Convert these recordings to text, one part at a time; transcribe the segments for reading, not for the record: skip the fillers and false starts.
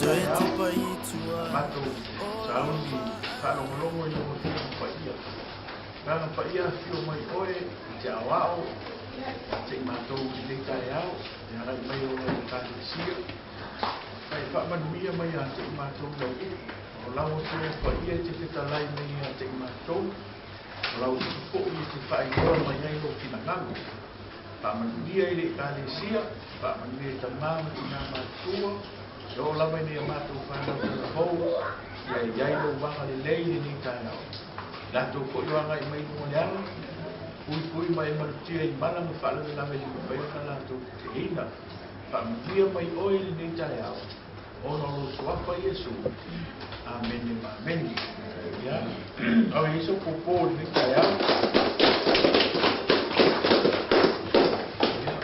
Taeao, matou sauni faalogologo i lou Afioga Paia. Agaga Paia afio mai oe i te aoao te i matou i lenei taeao e agai mai o lau Ekalesia. Ma e faamanuia mai ia te i matou i lau upu. O lau Afioga Paia e te fetalai mai ia te i matou, o lau upu foi e te faailoa mai ai lou finagalo. Faamanuia i le Ekalesia, faamanuia i tama ma tinā matutua, e oo lava ina ia matou fanau talavou, ia i ai lou agalelei i lenei taeao. I latou foi o agai mai i luga o le ala, puipui ma e malutia i mala ma faalavelave le mafai ona latou teteina. Faamanuia mai oe i lenei taeao, ona o lou Suafa Iesu. Amene ma amene. Ia, au e i ai sau pōpō i lenei taeao. Ia,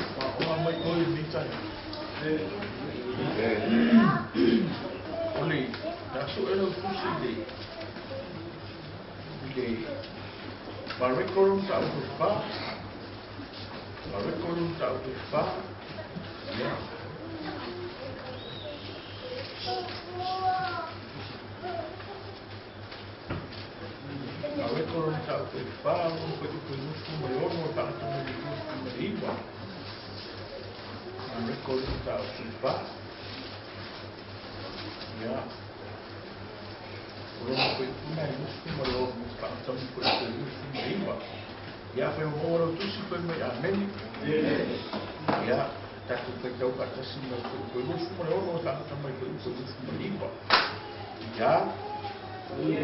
oa mai oe i lenei taeao. O le, a sue lau tusi i le, i le Mareko lona mataupu e fa. Mareko lona mataupu e fa. Ia. Mareko lona mataupu e fa, lona fuaiupu e 26 e faagata mai le 29. Mareko lona mataupu e fa. Ia. O lona fuaiupu lena e 26 faagata mai fuaiupu e 29. Ia, afai ua maua lau tusi, fai mai Amene. Ia, tatou faitau faatasi mai fuaiupu e 26 e faagata mai fuaiupu e 29. Ia,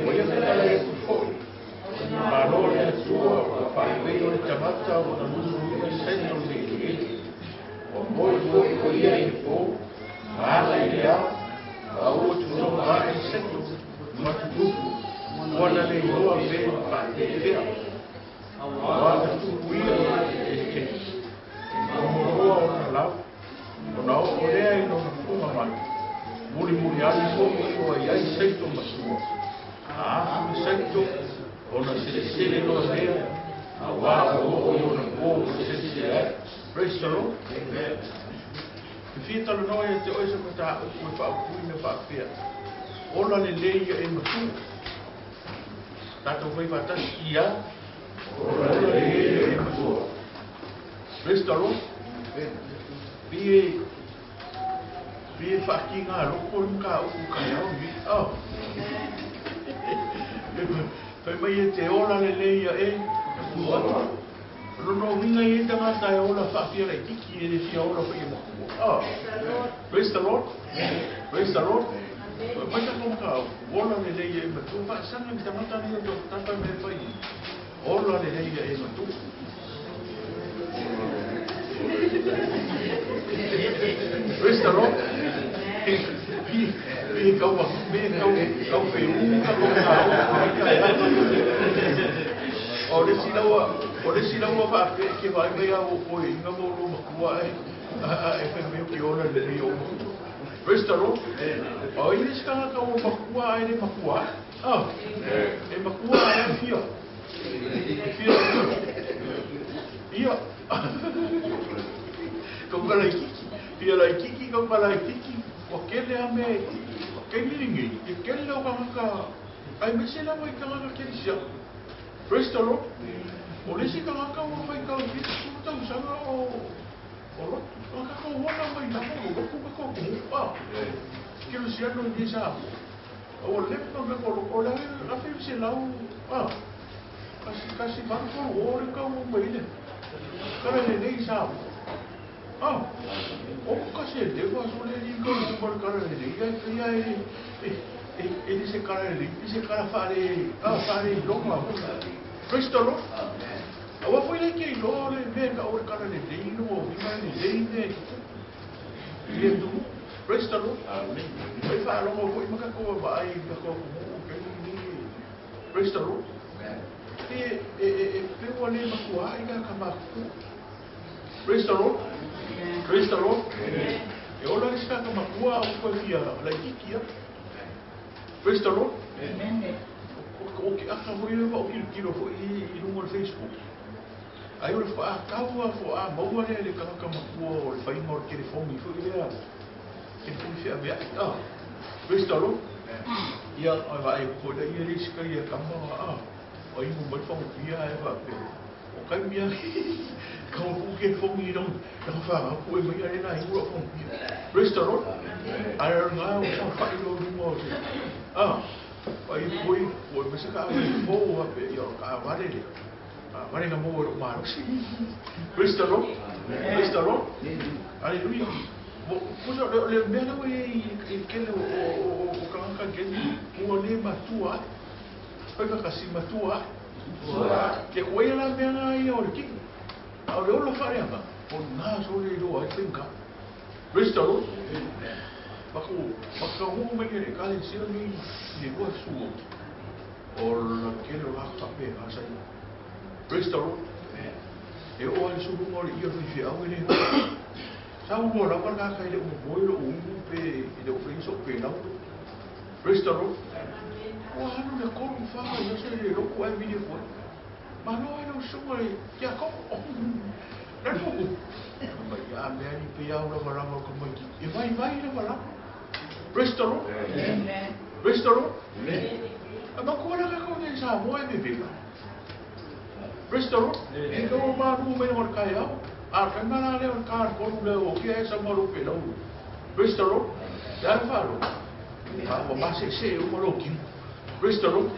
ua ia fetalai atu foi, Malo o le Atua ua faalelei o le tagata ua na luluina seto i le eleele. Ua moe foi o ia i le po, ma ala i le ao, a ua tuloga ae seto ma tutupu, ua na le iloa pe na faapefea. Ua na tupu ia e e momoa ona lau, ona oo lea i lona fuga mai, mulimuli ane foi ua i ai seito ma sua. A afu le seito, ona selesele loa lea, auā ua oo i ona po ua selesele ai. Praise the Lord. Amen. E fia talanoa ia te oe se mataupu e faaupuina faapea, Ola lelei ia e matua. Tatou fai faatasi ia, Ola lelei ia e matua. Praise the Lord. Pei e faatiga loko le mataupu taeao lenei. Oh. Fai mai e te ola lelei ia e matua. O lona uiga e i ai tagata e ola faafia laitiiti e le fia ola foi e matua. Oh. Praise the Lord. Praise the Lord. Fai mai tatou mataupu, ola lelei ia e matua. Faasaga le tagata nei o tata mea e fai ai. Ola lelei ia e matua. Praise the Lord. Pi kau pi kau kau pe u ka kau O le isi laua, o le isi laua faapea e ke vaai mai a o oe inga mo lou matua e e fai mai o ke ola lelei o matua. Praise the Lord. O i le isi tagata ua matua ae le matua ai. Oh. E matua ae e fia. E fia. Ia. Kau ka laititi. Fia laititi, kau ka laititi. Ua kele a me taimi lenei, e kele o tagata aemaise lava i tagata kerisiano. Praise the Lord. O le isi tagata ua faitau 70 tausaga o o lotu. Tagata ola mai lava o lotu ka kou kumu. Ah, kerisiano i nei Samoa. A ua leva ona ka lotu. O le 1900, ah, kasi, kasi 80 o le kau mai le. Kala lelei i Samoa. Ah, o ka se leva so le li ka le ma kala le ia ia e e e e le se kala le i se kala faale ah faale iloga. Praise the Lord. Aua foi le ke iloa le mea ka o le kala le lei no o vinga le lei ne i le tu. Praise the Lord. Amen. Mai faalogo foi ma ka ko vaai ka ko ku ke ni. Praise the Lord. Amen. E e e e pe ua le matua ai ka ka makuku. Praise the Lord. Praise the Lord. E ola le isi tagata matua a ua toe fia laitiiti lava. Praise the Lord. O ke aka foi lea ua ou tilotilo foi i luga o le Facebook. Ai o le faatau a foaa maua lea e le tagata matua o le faiga o le telefoni foi lea, telefoni feaveai. Ah. Praise the Lord. Ia, o vaai ko le ia le sika ia kama a. O i mo mai fa pia e va pe. O kai mia ka o ku ke fongi no. Na fa ga ku e mai ale na i ro fongi pia. Praise the Lord. Ai nga o sa fa i lo mo te. Ah. O i pui o me se ka e fo wa pe ia ka vale le. Vale na mo ro ma. Praise the Lord. Praise the Lord. Hallelujah. Kusa le mea lea ua i ai i le tele o tagata geni ua le matua ae. Fai faatasi matua ae. Ke koe la mea na ia o le kino. A o le ola faaleagaga, o lena so le iloa ai faigata. Praise the Lord. Maku, makaunuu mai le ekalesia nei i le 20 o la tele o latou faapena sa i ai. Praise the Lord. E oo lava i le suluga o le ia o le faifeau e le iloa. Sa ulua lava le tagata e le o momoe lou umu pe e le o faia sou pelau. Praise the Lord. Ua alu le 3 fa vaiaso e le loku ae vili atu ai. Malo ai lau susuga i Iakopo. Le nuu. Fai mai, a mea ni pei au lava lava o tamaititi. E vaivai lava lava. Praise the Lord. Amen. Praise the Lord. Amen. A matua la kākou nei Samoa e vevela. Praise the Lord. E ka ua malu mai o le kaeao. A kai mala lea o le ka kolu lea o kia e sa malu pe lau. Praise the Lord. Le ala whaalo. A ua mase se e uma lo kino. Praise the Lord.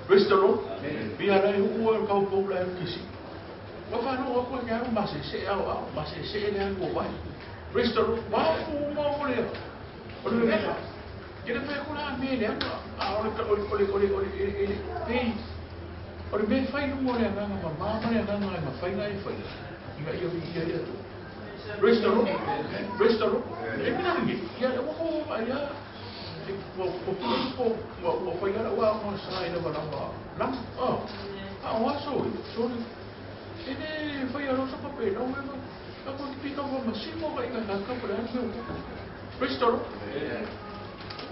Praise the Lord. Pia lai ua le kau pou lai kisi. Ua whaalo aku e ke alu mase se au au. Mase se e le alu o vai. Praise the Lord. Wā fu uma o lea. O le vevela. Ke le whai kula me le anga. A o le o le o le o le o le e le pei. O le mea fai luga o le agaga mamā ma le agaga e mafai ona e faia, ina ia viia ai le Atua. Praise the Lord. Praise the Lord. E mea nei, ia ua kou vaai lava, ua ua ua ua fai lava lau aoga sa i lava lava lama. Oh, a o aso ia, sorry. E le fai aloa sa pape lau e ma, a koe ki pika ua masino ka ina ka ka le mea o. Praise the Lord.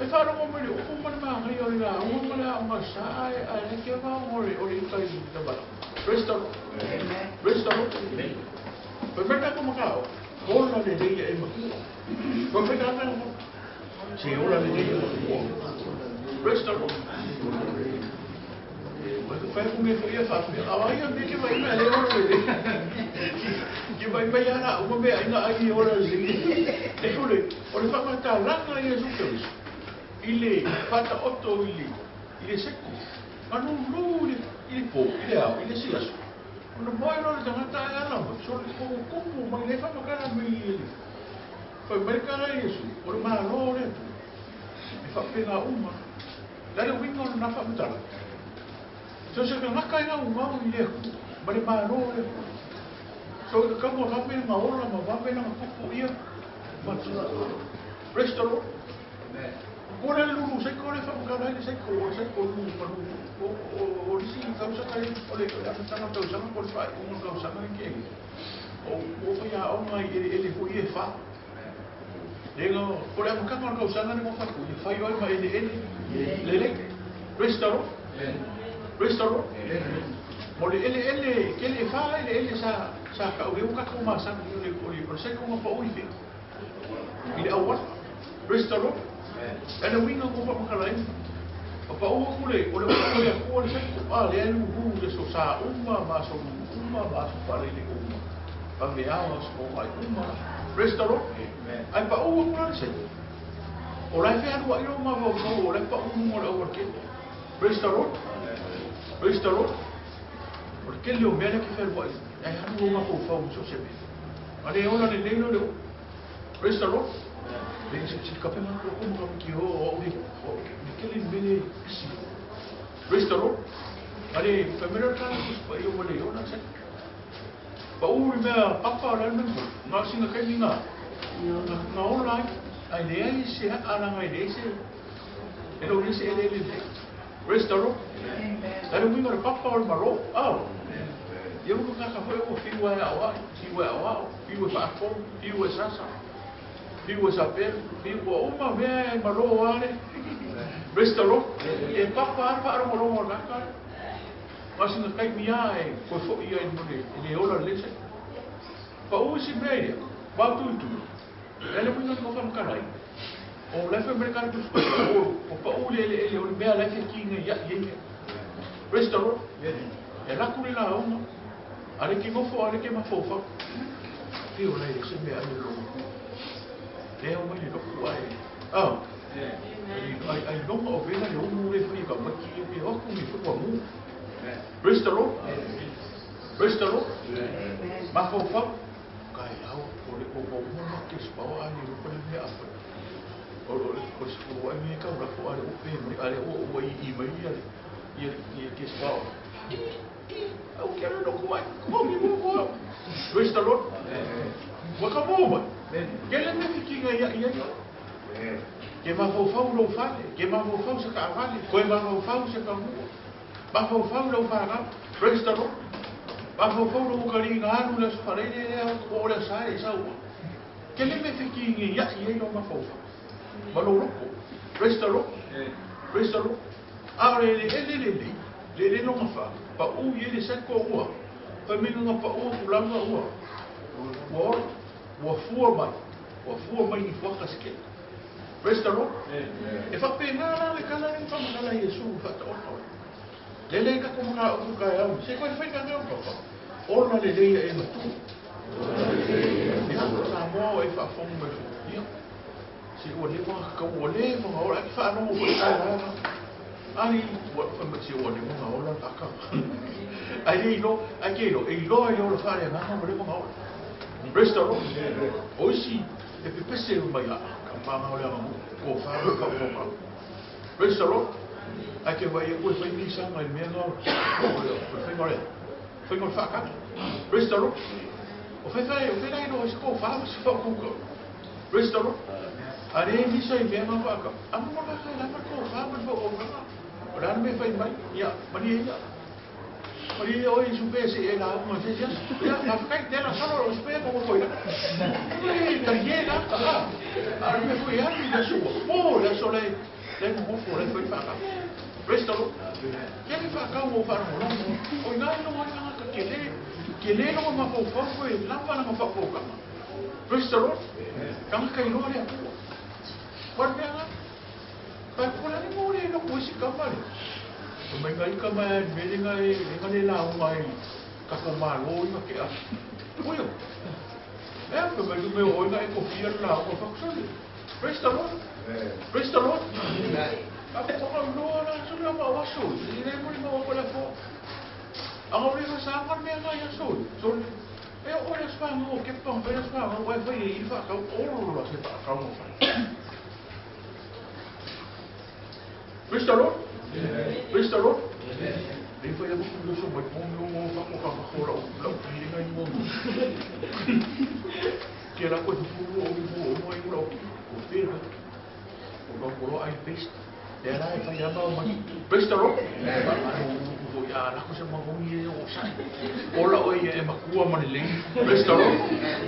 E faalogo mai le upu ma le magaia o le lauga ma le aoga sa ae ae le kia vaoga o le o le ita i lava lava. Praise the Lord. Praise the Lord. Fai mai tatou matao, ola lelei ia e matua. Fai mai tatou se ola lelei ia matua. Praise the Lord. Fai ku me foi ia faapea. A ai me ke mai mai le ola lelei. Ke mai mai ala uma mea ina ai ola lelei. E o le o le faamatalaga Iesu Keriso i le faataoto i le i le seko. Malūlū i le i le pō, i le ao, i le isi aso. Ona moe loa le tagata ae ala mai, sole ko kupu mai le faamatala mai i le fai mai kala Iesu, o le Malo o le Atua. E faapena uma. Le a le uiga o lena faamatalaga? So se tagata e gaugau i le Atua ma le Malo o le Atua. So e tatau ona vave lana ola ma vave lana tupu ia ma Praise the Lord. Ko le lulu saiko le faamatala ai le saiko, o le saiko lulu ma lulu. O le isi tausaga o le amataga o tausaga po o le faaiuga o le tausaga le kei. O ua faiaoga i eleele foi e fa. Le ga o le amataga o le tausaga le ua fatu ia fai oe ma eleele lelei. Praise the Lord. Praise the Lord. Mo le eleele tele e fa eleele sa sa tau e ua tatou masani o le o le o le saiko na pau i fea. I le auala. Praise the Lord. E le uiga ua faamatalaina. O pau aku le o le o le Atua le saiko. A lea e lulu i aso sa uma ma aso lulu uma ma aso faalele uma. Vaveao aso maoae uma. Praise the Lord. Ae pau aku la le saiko. O la e fealuai lou mafaufau o la e pau i luga o le aualatele. Praise the Lord. Praise the Lord. O le tele o mea lea e te fealuai ai, ae alu lou mafaufau i so o se mea. A le ola lelei lea o le upu. Praise the Lord. Le se se kape ma ko ko ma ki o o le o le tele le mele pisi. Praise the Lord. A le fai mai le tala ko pa i o le ola se. Pa u le mea papa o le mea ngā singa kai ni ngā. Ngā ola ai. Ai le ai se alanga i le se e lo le se ele le. Praise the Lord. Amen. Le uiga o le papa o le malo. Oh. Ia ua kaka foi ua fiu ai ao ai, fiu ai ao ao, fiu e faafou, fiu e sasa, fiu e sapelu, fiu ua uma mea e malo ale. Praise the Lord. E papa a whaalongolongo o kaka. Masinga kai mia e koe fo ia i mone, e le ola le se. Pa u si mea ia, wau tui tui. E le uiga o whamakarai. O le fai mai le Tusi Paia, o pa'ū le eleele o le mea la e fekiga ia'i ai mea. Praise the Lord. E alu atu le lauga, a le ke nofo a le ke mafaufau. Fio lai le se mea ai le logo. Le o mai le loku ai. Ah. Ai ai longa o vela le ulu le fai ka maki e ke oku ni fu mu. Praise the Lord. Praise the Lord. Mafaufau. Kai au o le o o mo ma ke spawa ai le ko le mea afa. O o o se fu ai me ka ura fo ale o pe mai ale o o i i mai ia ia ia ke spawa. Au ke le loku ai. Ko mi mo ko. Praise the Lord. Ua ka mo mai. Ke le me fikinga ia ia ia. Ke mafaufau lou fale, ke mafaufau se taavale, koe mafaufau se kamua. Mafaufau lau fanau. Praise the Lord. Mafaufau lou kaliga alu le aso faraile lea o le asa e sau. Ke le me fikinga ia ia lou mafaufau. Ma lou loko. Praise the Lord. Praise the Lord. A o le le le le le le le longa fa. Pa u ye le seko ua. Pa minga nga pa u ku langa ua. Ua ua fua mai. Ua fua mai ni fuaka sike. Praise the Lord. E fa pe nga la le kala le fa la Yesu fa ta o. Le le ka ko ka o ka au. Se ko fai ka ngau papa. Ona le le e matu. Ia sa mo e fa fongo mai fu. Ia. Se o le fa ka o le fa o la fa no ko ka la. Ai ua fa ma se o le mo ola ka ka. Ai lo ai ke lo e lo ai lo fa le nga mo le mo ola. Praise the Lord. O si e pe pese mai la ka pa nga o le nga ko fa ka ko ka. Praise the Lord. Ai ke vai ko fai mi sa mai me nga o fai mo le. Fai mo fa ka. Praise the Lord. O fai fai o fai lai no se ko fa se fa ko ko. Praise the Lord. Are mi sa i me nga fa ka. Amo mo la ka la ko fa ma fa o ka. O la me fai mai ia mani ia. Mani o i su pe se e la mo se se. Ia ka kai te la solo o su pe mo ko ia. E ta ye la ka. Are me fui a mi la su. O la so le le mo fo le fai fa ka. Praise the Lord. Ke le fa ka mo fa mo la. O ina no wa ka ke le ke le no ma fo fo fo e la fa la ma fa ko ka. Praise the Lord. Ka ka i lo le ku. Wa me nga. Pa ko la ni mo le no ko si ka ma le. O mai ngai ka mai me le ngai le ngai la o mai ka ko ma lo i ma ke a. O yo. E ka mai me o ngai ko fia la o fa ko le. Praise the Lord. Praise the Lord. A ko ka lo la so le ma wa so. I le mo ni ma ko la fo. A o le sa ka me ngai ya so. So e o le sa no ke pa pe sa no wa fa i fa ka o lo la se fa ka mo fa. Praise the Lord. Praise the Lord. Le fa ya mo lo so mo mo mo fa ko ka ko la la pi ngai mo. Ke la ko fu o mo mo i lo ko fe la. O lo ko lo ai best. Le la fa ya ma mo. Praise the Lord. Ko ya la ko se mo mo i o sa. O la o i e makua ma le. Praise the Lord.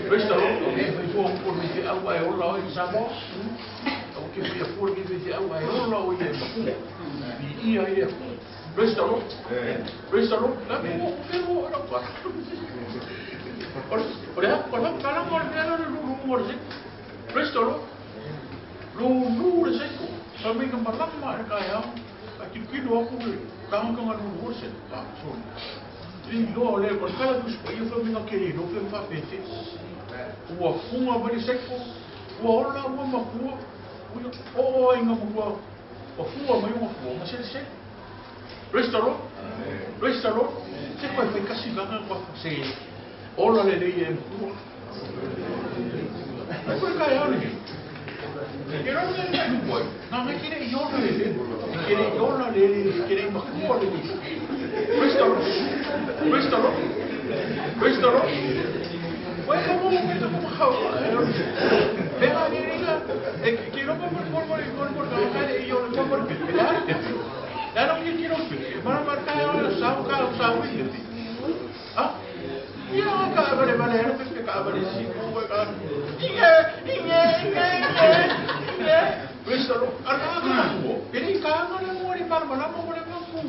Praise the Lord. E fa fu ko mi te au ai o la o i sa mo. O ke fi fu ke fi au ai o la o i e makua. I ia ia. Praise the Lord. Praise the Lord. La mo fe mo la pa. O le ko la ka la mo le la lu lu mo le. Praise the Lord. Lu lu le se ko. Sa mi ka ma la ma ka ya. A ki ki lo ko le. Ka ka lu lu se. Ah so. I lo le ko ka la tu spo i fa mi ka ke lo fe fa fe fe. Ua funga ma le se ko. Ua ola ua makua. Ua o ai nga makua. O fua mai uma fua, ma se se. Praise the Lord. Praise the Lord. Se ko fai kasi langa ko se ola le le e makua. Ai ko ka ya le. Ke ro le le ku ai. Na me kire i ola le le. Kire i ola le le kire i makua le le. Praise the Lord. Praise the Lord. Praise the Lord. Wai ka mo me to mo ha. Pe ha ni ni la. E ke ro mo mo mo mo mo ka ka le i ola mo mo pe. La no ke ro pe. Ma ma ka ola sa ka sa wi le. Ah. Ia ka ba le ba le ro pe ka ba le si ko ka. Inge inge inge inge. Praise the Lord. Ara ka mo. E ni ka nga le mo le ma ma mo le ma ku.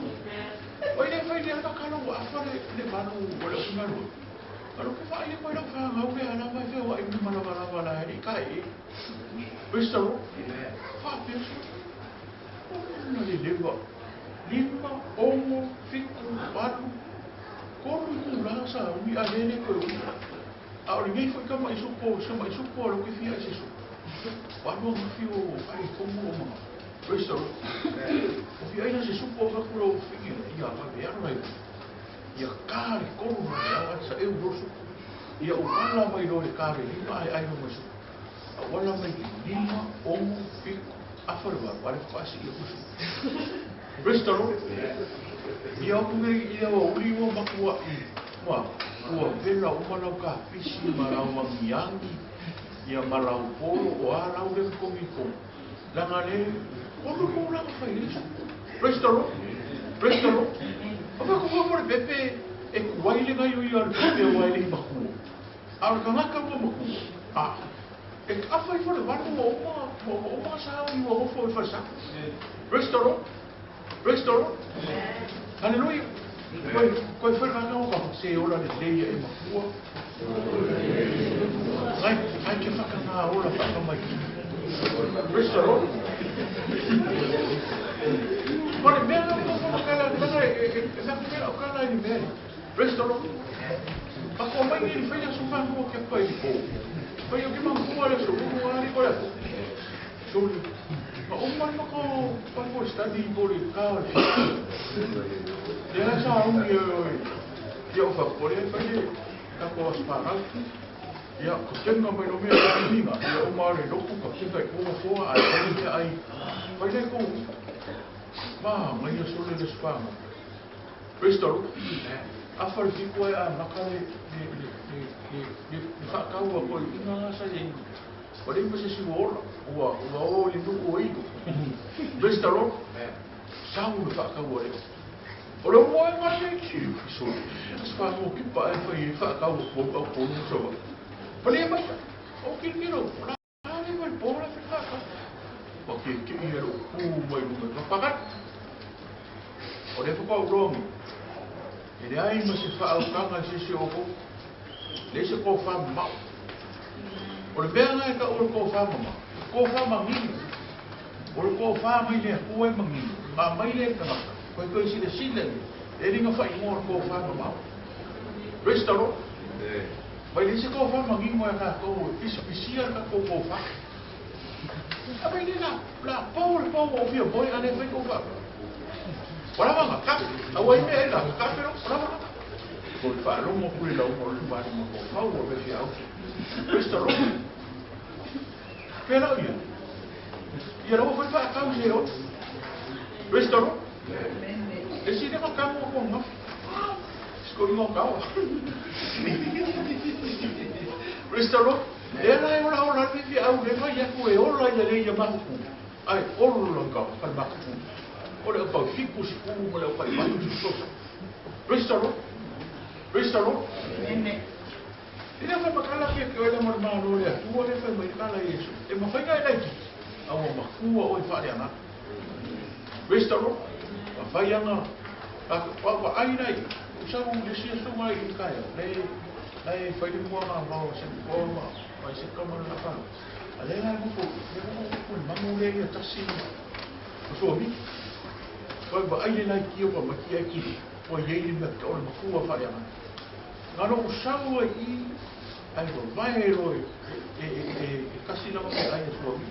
O ile fai le ka ka lo afa le le ma no o le una lo. Alo ke whaile koe lau whangau le ala mai whia wa i mana wala wala e ka e. Praise the Lord. Whapea so. O na le lewa. 5, 6, 7, 8, 3 ku la sa umi a lele koe umi. A o le nei foi ka mai supo, sa mai supo alo ke fia e se supo. Walu ang fi o ai komu o mga. Praise the Lord. O fi aina se supo o fakura o fingi ia ka ve aro ai. Ia ka le koru ma le awa sa e uro supo. Ia o wala mai lo le ka le lima ai ai no mai supo. A wala mai 5, 6, 7, afa le walu, wale whakasi ia kusu. Praise the Lord. Ia oku ngai ia wa uli ua makua i. Ua, ua vela o malau ka pisi malau mangiangi. Ia malau polo o a lau le kongi kongi. Langa le, kono ko langa whai le. Praise the Lord. Praise the Lord. O wha ko wha pepe e kuai le ngai o ia le pepe o ai le i makua. A o le kangaka ua makua. A, e awhai whare waru o oma, o oma sa o iwa hofo e whare sa. Praise the Lord. Praise the Lord. Hallelujah. Koe whare ngā ka se ora le leia e makua. Ngai ke whaka ngā ora whaka mai. Praise the Lord. Mare mea ngā mea ngā ngā e ngā o kāla i mea. Praise the Lord. Ako mai ni whaia so whanua kia pai i pō. Whai o ki mangua le so uru ari ko le. Soli. Ma o mai maka Bible study po le ka. Le la sa ungi oi. Ia o whakapore e whai e ka ko asparau. Ia ko tenga mai no mea ka minga. Ia o maare loku ka tenga i kōma fōa ai whai mea ai. Whai le ko. Ma mai a sole le spanga. Praise the Lord. Afa le fiku ai a maka le whakaua koe i ngā sa i O le ma se si ola ua ua o le nuku o inu. Praise the Lord. Sau le whakaua le. O le moe ngā le ki so. Aspa mo ki pa e whai whakaua ko au ko nu so. Pali mai. O ki ki ro. La le mai po la whakau. O ki ki i ro ku mai nu mai pakat. O le whakau rongi. E le ai ma se whaukanga se se o ko. Le se ko wha mau. O le mea ngai ka o le ko wha mama. Ko wha mangini. O le ko wha mai le kua e mangini. Ngā mai le tangata. Koe koe sile sile. E ringa whai mo le ko wha mama. Praise the Lord. Mai le se ko wha mangini mo e ngā kou. Pisi pisia ka ko ko wha. A mai le la. La pau le pau o fia boy ane whai ko wha. Wala wanga ka. A wai mea e la. Ka pero. Wala wanga. Ko le whaalongo kule lau mo le wale mo ko whau o me fia au. Praise the Lord. Pera ia. Ia rawa whai whaakau se o. Praise the Lord. E si le whakau o konga. Sko ingo kawa. Praise the Lord. E la e ora ora le fia au le whai aku e ora ia le ia makuku. Ai, oro lang kau, whai makuku. O le au fiku si kuru mo le au whai makuku si sosa. Praise the Lord. Praise the Lord. Amen. Ina whai makala ke koe la mo le malo le atua le whai mai kala Yesu. E mawhainga e laiki. Aua makua o e whaare anga. Praise the Lord. Whai anga. Wa ai nei. Usa o le sia sunga i kaia. Le whai le mua ngā mau se koa ma se kama le whana. A le ngai moko. Le moko ko le mangu le ia tasi. O soa mi. Whai wa ai le laiki o wa maki ai kiri. Wa iei le mea ka o le makua whaare anga. Ngā no usaua i ai wa vae roi e kasi lava me ai e sua mi.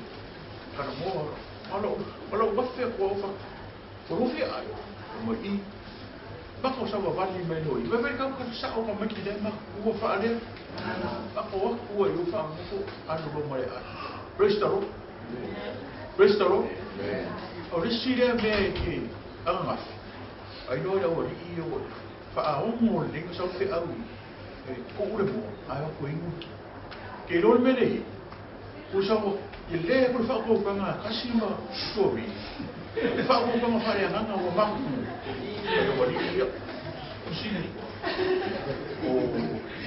Kana moa, malo wafea kua ofa. Ko rufi ai, o mai i. Mako sa wa wali mai loi. Wewe kau ka sa o ka mai ki le makua whaalea. Mako wakua i uwha moko anu lo mai ai. Praise the Lord. Praise the Lord. O le sirea mea e ke angafi. Ai noa lau ali i o whaaongo le lenga sau whe au e ko ure mo ai o ko ingu. Ke lore me lehi. Usawa i le ko whakaukanga kasi ma tuawi. Le whakaukanga whare anganga o maku. Ai o ali i o sini. O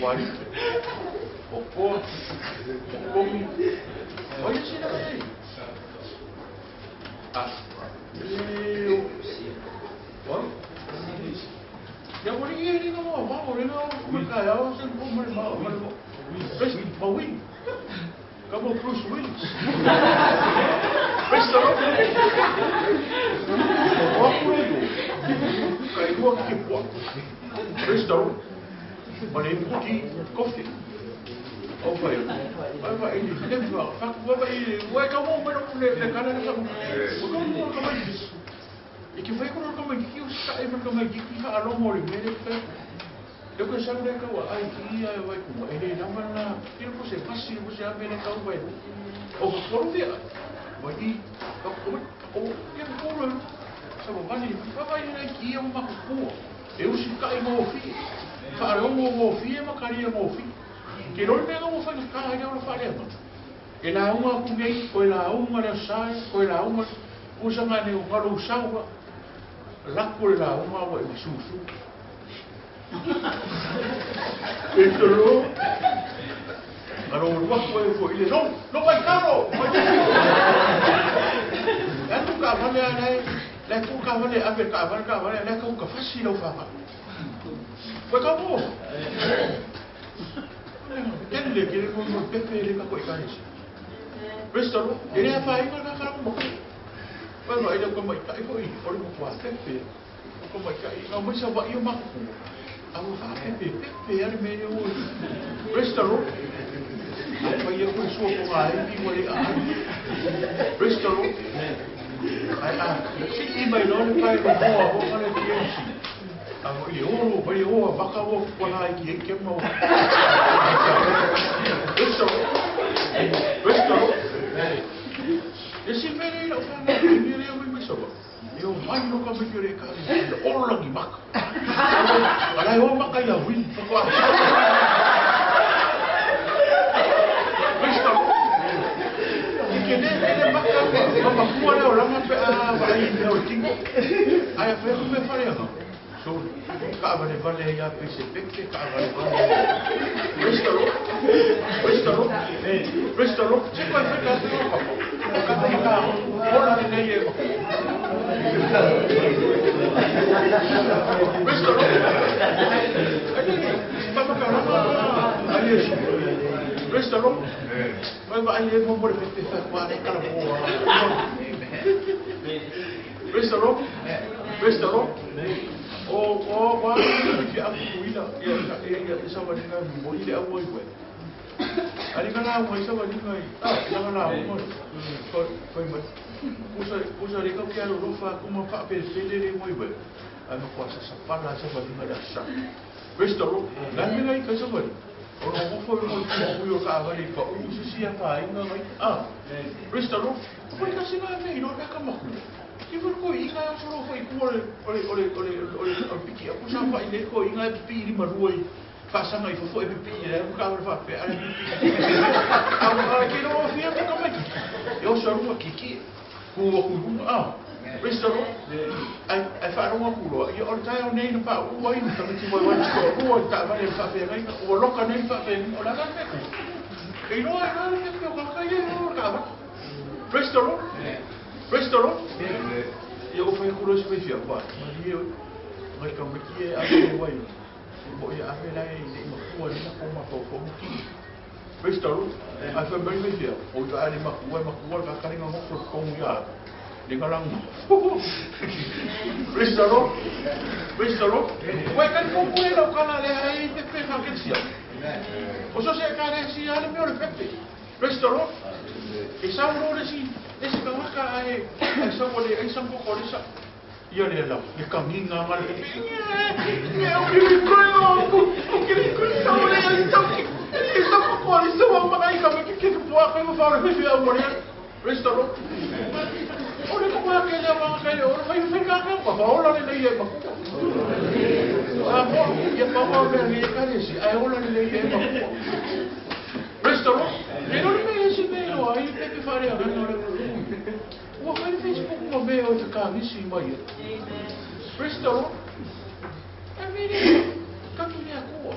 wari. O koa. O komi. O ia sina mai. Ah. E o. Oi? Ia wari i e ringa moa wao. o le o ma ka ya o se ko ma ma ma ma wi. Come on, Bruce Willis. Praise the Lord. Praise the Lord. Ma le puti kofi. O fai. Vai vai ele leva fa vai vai ka mo mo le le kana le ka. O ka mo ka mai. E que foi com o mai que o sai ma ka mai ki fa alo mo le mele fa. Eu que sabe le ka wa ai ki ai vai ku ele na ma na ele você passa você a mele ka vai. O ko ro dia. Vai i ka ko o que ko ro. Sa mo vai vai vai ki o ma ko. Eu se kai mo fi. Fa alo mo fi ma kari mo fi. Ke roi mea ngā whai ka haere ora whare ama. E la unga ku nei, ko e la unga le sai, ko e la unga, usa ngā nei o ngaro usaua, lako le la unga wa e masusu. E te ro, ngaro ruaku e fo ile, no, no mai karo, mai karo. E tu ka vale a nei, le ku ka vale, ave ka vale, le ka uka fasi lau whanga. Koe ka mo. Kelle ke le mo pepe le ka ko ikanisi. Praise the Lord. Ele a whainga ka kara mo. Vai vai le ko mai kai ko i ore mo kwa pepe. Ko mai kai no mo sa wa i ma ku. A wo fa pepe pepe ale me o. Praise the Lord. A fa ia ko so ko ai i mo le a. Praise the Lord. Ai a si i mai no le pai mo a ho le TMC. A mo i oro vai o a baka o ko na i ke mo. Praise the Lord. Praise the Lord. Ese mere o ka mere o me so. E o mai no ka me kere ka le o langi maka. Ala o maka ia win fa ko. Praise the Lord. Ke ne ne maka ma ma le o langa pe a va i ne o tingo. Ai fa ko me fa le no. So ka vale vale ia pe se pe ka vale vale. Praise the Lord. Praise the Lord. Praise the Lord. Se ko fa ka te o pa. Ka te ka ola le nei e. Praise the Lord. Ai pa ka ra ai e. Praise the Lord. Vai vai le mo mo le pe fa kwa le ka la mo. Praise the Lord. Praise the Lord. O o wa ki a kuila ia ia ia sa wa ni mo ile a wo i. Ali ka la mo sa wa ni ngai. La la mo. Ko ko mo. Usa usa le ka ki a ro fa kuma fa pe pe le mo i we. A mo kwa sa sa pa la sa wa ni ngai sa. Praise the Lord. La me ngai ka sa wa. O lo mo fo mo ku yo ka va le pa u si si a pa inga ngai. Ah. Praise the Lord. Ko ka si na me ro ka ka mo. Ki for ko inga o soro ko i ku ole ole ole ole ole ole piki a kusa fa ile ko inga e pi ni marua i fa sanga i fofo e pi le ka fa pe ale pi a a ke no fia ko mai e o soro ki ki ku o ku ah praise the Lord. Ai ai fa ronga ku lo i o tai o nei no pa u ai no ti mo wa ti ko u ta va le fa fe ngai o loka nei fa fe o la ka pe ku e no e no pe ko ka ye no ka va. Praise the Lord. Praise the Lord. E o fai kulo se fia pa. Maria ngai ka meki e a le wai. Mo ia a le i le ma ku ni na ko ma ko ko ki. Praise the Lord. A fa mai me fia. O ta ali ma ku ka ka nga mo ko ko ya. Le nga lang. Praise the Lord. Praise the Lord. Wai ka ko ku e lo kana le ai te pe fa ke sia. O so se ka le si ale me o le pepe. Praise the Lord. E sa o le si ese ka waka ai ai sa o le ai sa ko le sa ia le la le kanginga ma le ne o ke ko o ke ko sa o le ai sa ke sa ko le sa wa ma ai ka me ke ke po a ko fa le fe a mo le. Praise the Lord. O le ko ke le wa ka le o fa fe ka ka pa o la le le ma ku a mo ia pa pa me le ka le si ai o la le le ma ku. Praise the Lord. E non me si me lo ai pe ke fare a no le o fa Facebook mo me o te ka ni si mai. Praise the Lord. E me ka tu ni a ku.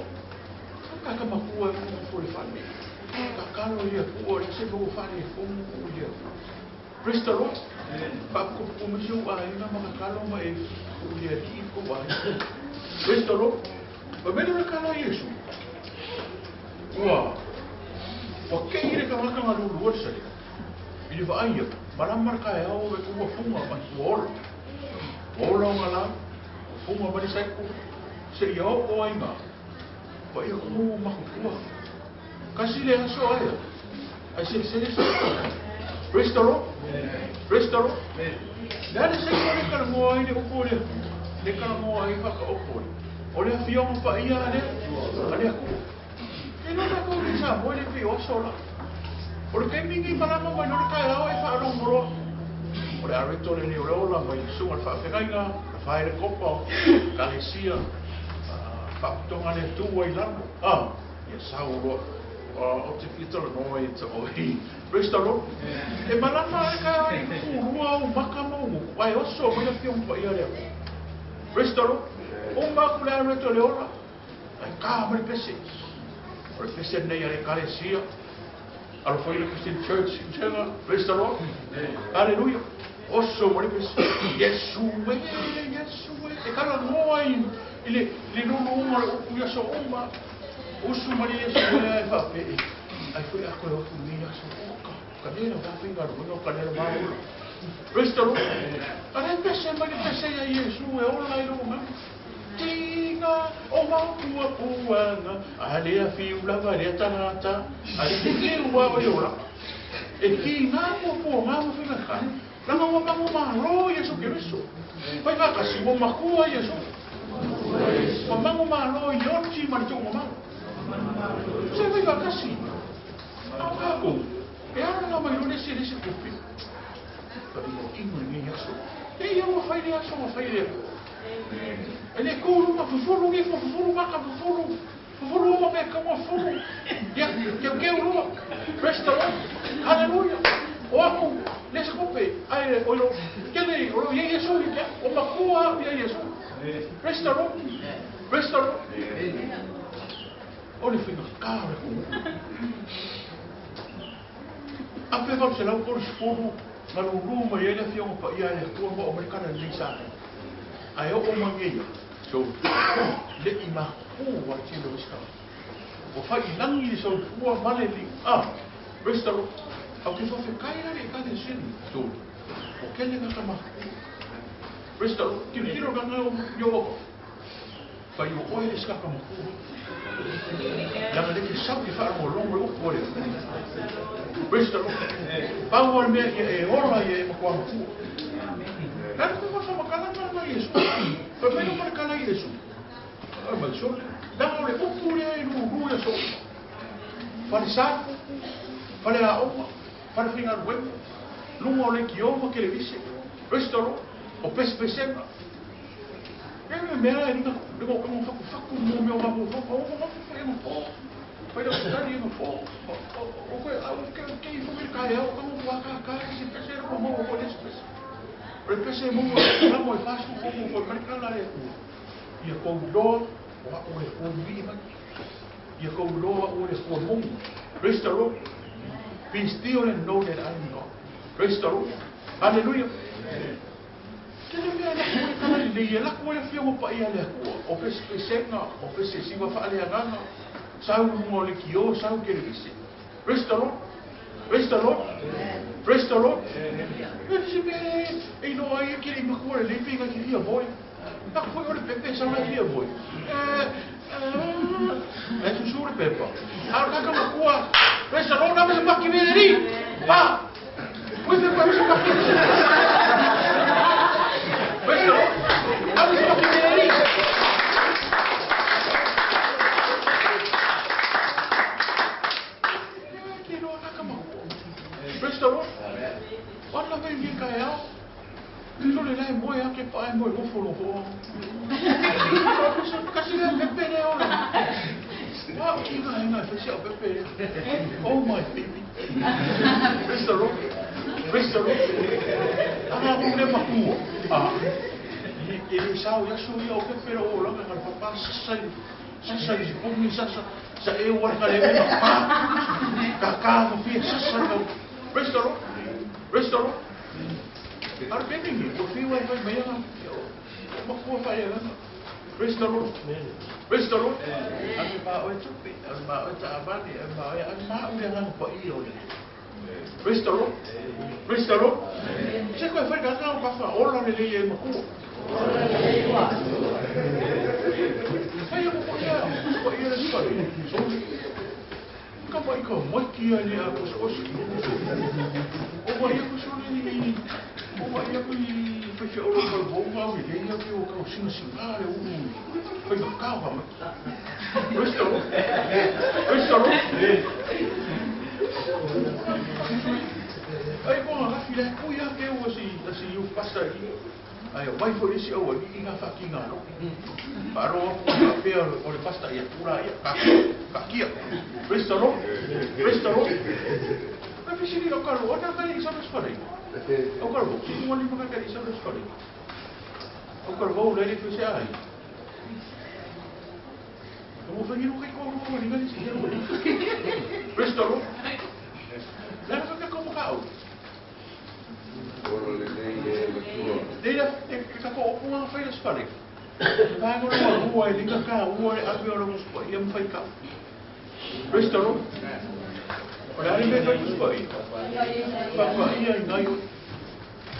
Ka ka ma ku e mo fo le fa ne. Ka ka lo ia ku o le se mo fa ne fo mo ia. Praise the Lord. Pa ko ko mo si o ai na ma ka lo ma e ku ia ki ko wa. Praise the Lord. Fai mai le kala Iesu. Ua ua kei le tagata galulua le sale. I le vaai atu, malama le taeao ua fuga mai, ua ola. Ua ola ona la, ua fuga mai le cycle, seia oo ai iina. Paia kumu matutua. Kasi le aso aia. Ai selesele sa. Praise the Lord. Praise the Lord. Le a le cycle le kalagoa ai le upu o le le kalagoa ai whakaopo le. O le afioga paia a le Atua. E lo tatou le Samoa le pei o aso la. O le taimi nei malama mai loa le taeao e faalogo loa. O le areto lenei o le ola mai le susuga i le faafeagaiga, le fae le kopa o Ekalesia, faapotoga le Atua i lalo. Ia sau loa. O te fia talanoa ia te oe. Praise the Lord. E malama le taeao i lua au maka ma ou gutu, ae oso mai le afioga paia a le Atua. Praise the Lord. Uma atu le areto le ola. Ae ka mai le pese. O le pese lenei a le Ekalesia. Alofa i le Christian Church. Praise the Lord. Hallelujah. Oso mai le pese. Iesu e, Iesu e. E talanoa i le luluga o le upu i aso uma. Usu mai le Iesu e ae faapee. Ai foi a koe ofu nei aso. Oka. Ka lea va faiga galuega o ka lea va ola. Praise the Lord. A le pese mai le pese ia Iesu e ola i lou agaga. Tiga o mapuapuaga, a le afiu lava lea tagata, a le teteu a o le olaga. E ki ngā puapuaga ma faigata, laga ua mago malo Iesu Keriso. Faigatasi ua makua Iesu. Ua mago malo i le oti ma le tuugamalo. Se faigatasi. A o kākou, e ala la mai loa le ese le ese tupe. Faainoino i nei aso. E ia ua fai le aso ua fai le aso. E le kulu ma fufulu ifo fufulu maka fufulu fufulu uma mea kaua fufulu ia keukeu lua. Praise the Lord. Hallelujah. O aku le se kope ai o lo kele o lo ia Yesu i kia o makua au ia Yesu. Praise the Lord. Praise the Lord. O le whina ka o le kumu. A pe 830 galulū mai ai le afioga paia a le Atua ma oo mai le kala lelei sa ai. Ae oo mai nei ia, so, le i makupu a le tele o isi tagata. Ua fai i lagi le soifua ma le liu. Ah, praise the Lord. Au te faafetai la le Ekalesia lenei, so, ua tele tagata makupu. Praise the Lord. Tilotilo le agaga o Ioba. Fai o oe le isi tagata matua. Leaga le te sau ke faalogologo le upu a le Atua. Praise the Lord. Pau lava le mea ia e ola ia e matua matua. Le a le mea faamatala na Iesu. Fai mai le faamatala Iesu. Fai mai sole. Leaga o le upu lea e lulu ia soo. Fale sa, fale aoga, fale faigaluega, luga o leitio ma televise. Praise the Lord. O pesepesega. E le mea e lina le mo mo faku faku mo mea o mafaufau o mo faku e mo fo. Fai le tali e mo fo. O koe au ke ke i fo me ka e au ka mo wa ka ka se pese mo mo mo le pese. O le pese mo mo la mo e fasu fo mo fo mai ka la e ku. Ia kou loa o a o e fo mi mai. Ia kou loa o le fo mo. Praise the Lord. Be still and know that I am God. Praise the Lord. Hallelujah. Tele mea e lako ai tala lelei, e lako ai afioga paia a le Atua, o pesepesega, o pesesiga faaleagaga, sau i luga o leitio, sau i televise. Praise the Lord. Praise the Lord. Praise the Lord. E le se mea e iloa ai e ke le i matua lelei pe inga te fia moe. Aku foi o le pepe sau lai fia moe. E susu le pepa. A o le kaka matua. Praise the Lord. Ame se paki mea le ri. Pa. Ui pepa ame se paki. Praise the Lord. Ame se paki mea le ri. Ke loa kaka matua. Praise the Lord. Ona vei ni ka e ao. Lilo le lae moe ake pa e moe gofo lo hoa. Kasi lea pepe lea ola. Wa o ki ngā henga e whaisi au pepe lea. Oh my baby. Praise the Lord. Praise the Lord. Ana ku le makua. Ah. E le sao i aso ia o pepe lo o langa ka le papa sasa i sasa i pongi sasa sa e ua ka le mea pa. Ka ka ma fia sasa i kau. Praise the Lord. Praise the Lord. A o le pepe nei, ua fiu ai fai mai ana, o makua whaealanga. Praise the Lord. Praise the Lord. Ave ma oe tupe, ave ma oe taavale, ave ma oe, ave ma ule agaga paia o le Atua. Praise the Lord. Praise the Lord. Se koe whai ka ngau ka wha ola le lei e makua. Whai ako ko ia, ko ia le whare. So, ka mai ka maiki ai le a kosi. O mai aku sole i, o mai aku i whai whai olo ka vau au i lei aku o kau singa singa le ulu. Whai ka kau ka mai. Praise the Lord. Praise the Lord. Ai ko ngā rafi le kui a ke ua si si yu pasta i. Ai o mai foi isi au i ngā whaki ngā no. Whaaro aku ngā pea o le pasta i a kura i a ka ka kia. Praise the Lord. Praise the Lord. Ka fisiri o karo, o nā kai i sa whare. O karo, ki mua lima kai i sa whare. O karo, o le le se ai. O mo whangiru kai ko mo ni ngali si hero. Praise the Lord. Le fa ka ko mo ka au. Ora le nei e matua. Leila e ka ko o nga whai le whare. Vai ngoro wa ua e linga ka ua e ave o le muspa ia mwhai ka. Praise the Lord. O le ari me whai muspa i. Whakwa ia i ngai o.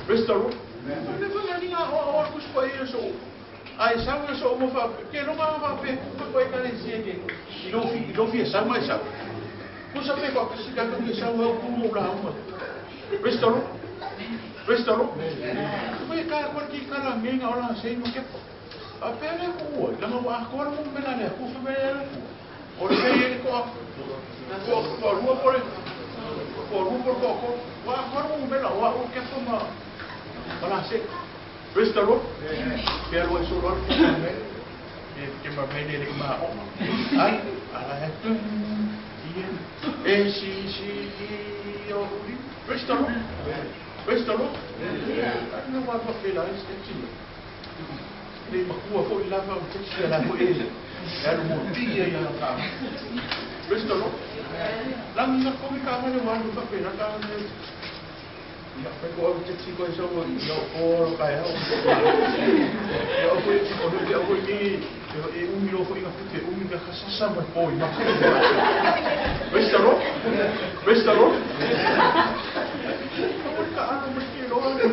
Praise the Lord. Le whanga ni ngā o o kuspa i so. Ai sau e so mo wha ke ronga wha pe ku ko e ka le sie ke. I lo fi e sau mai sau. Kusa pe ko kasi ka ke sau au ku mo la uma. Praise the Lord. Praise the Lord. Koe ka koe ki kala ngenga o la sei no kepo. A pere ko ua, langa wa ko mo mena le ku fa mena le ku. O le sei ele ko ko ko rua por ko rua por ko ko wa ko mo mena wa o kepo ma la sei. Praise the Lord. Pero eso lo me ke ma mene le ma o. Ai ala he tu e si si o. Praise the Lord. Praise the Lord. Ai no wa fa pela este tino. Le makua foi lava o tsi la foi ele. Era mo tia ia la ka. Praise the Lord. Langa ko mi ka mane wa fa pela ka ne. Ia fai ko au tsi ko so ia o ka ia. Ia o foi o le o foi ni e umi lo foi nga fute umi ka sasa mai po i ma. Praise the Lord. Praise the Lord. Ka ano mo ki lo o te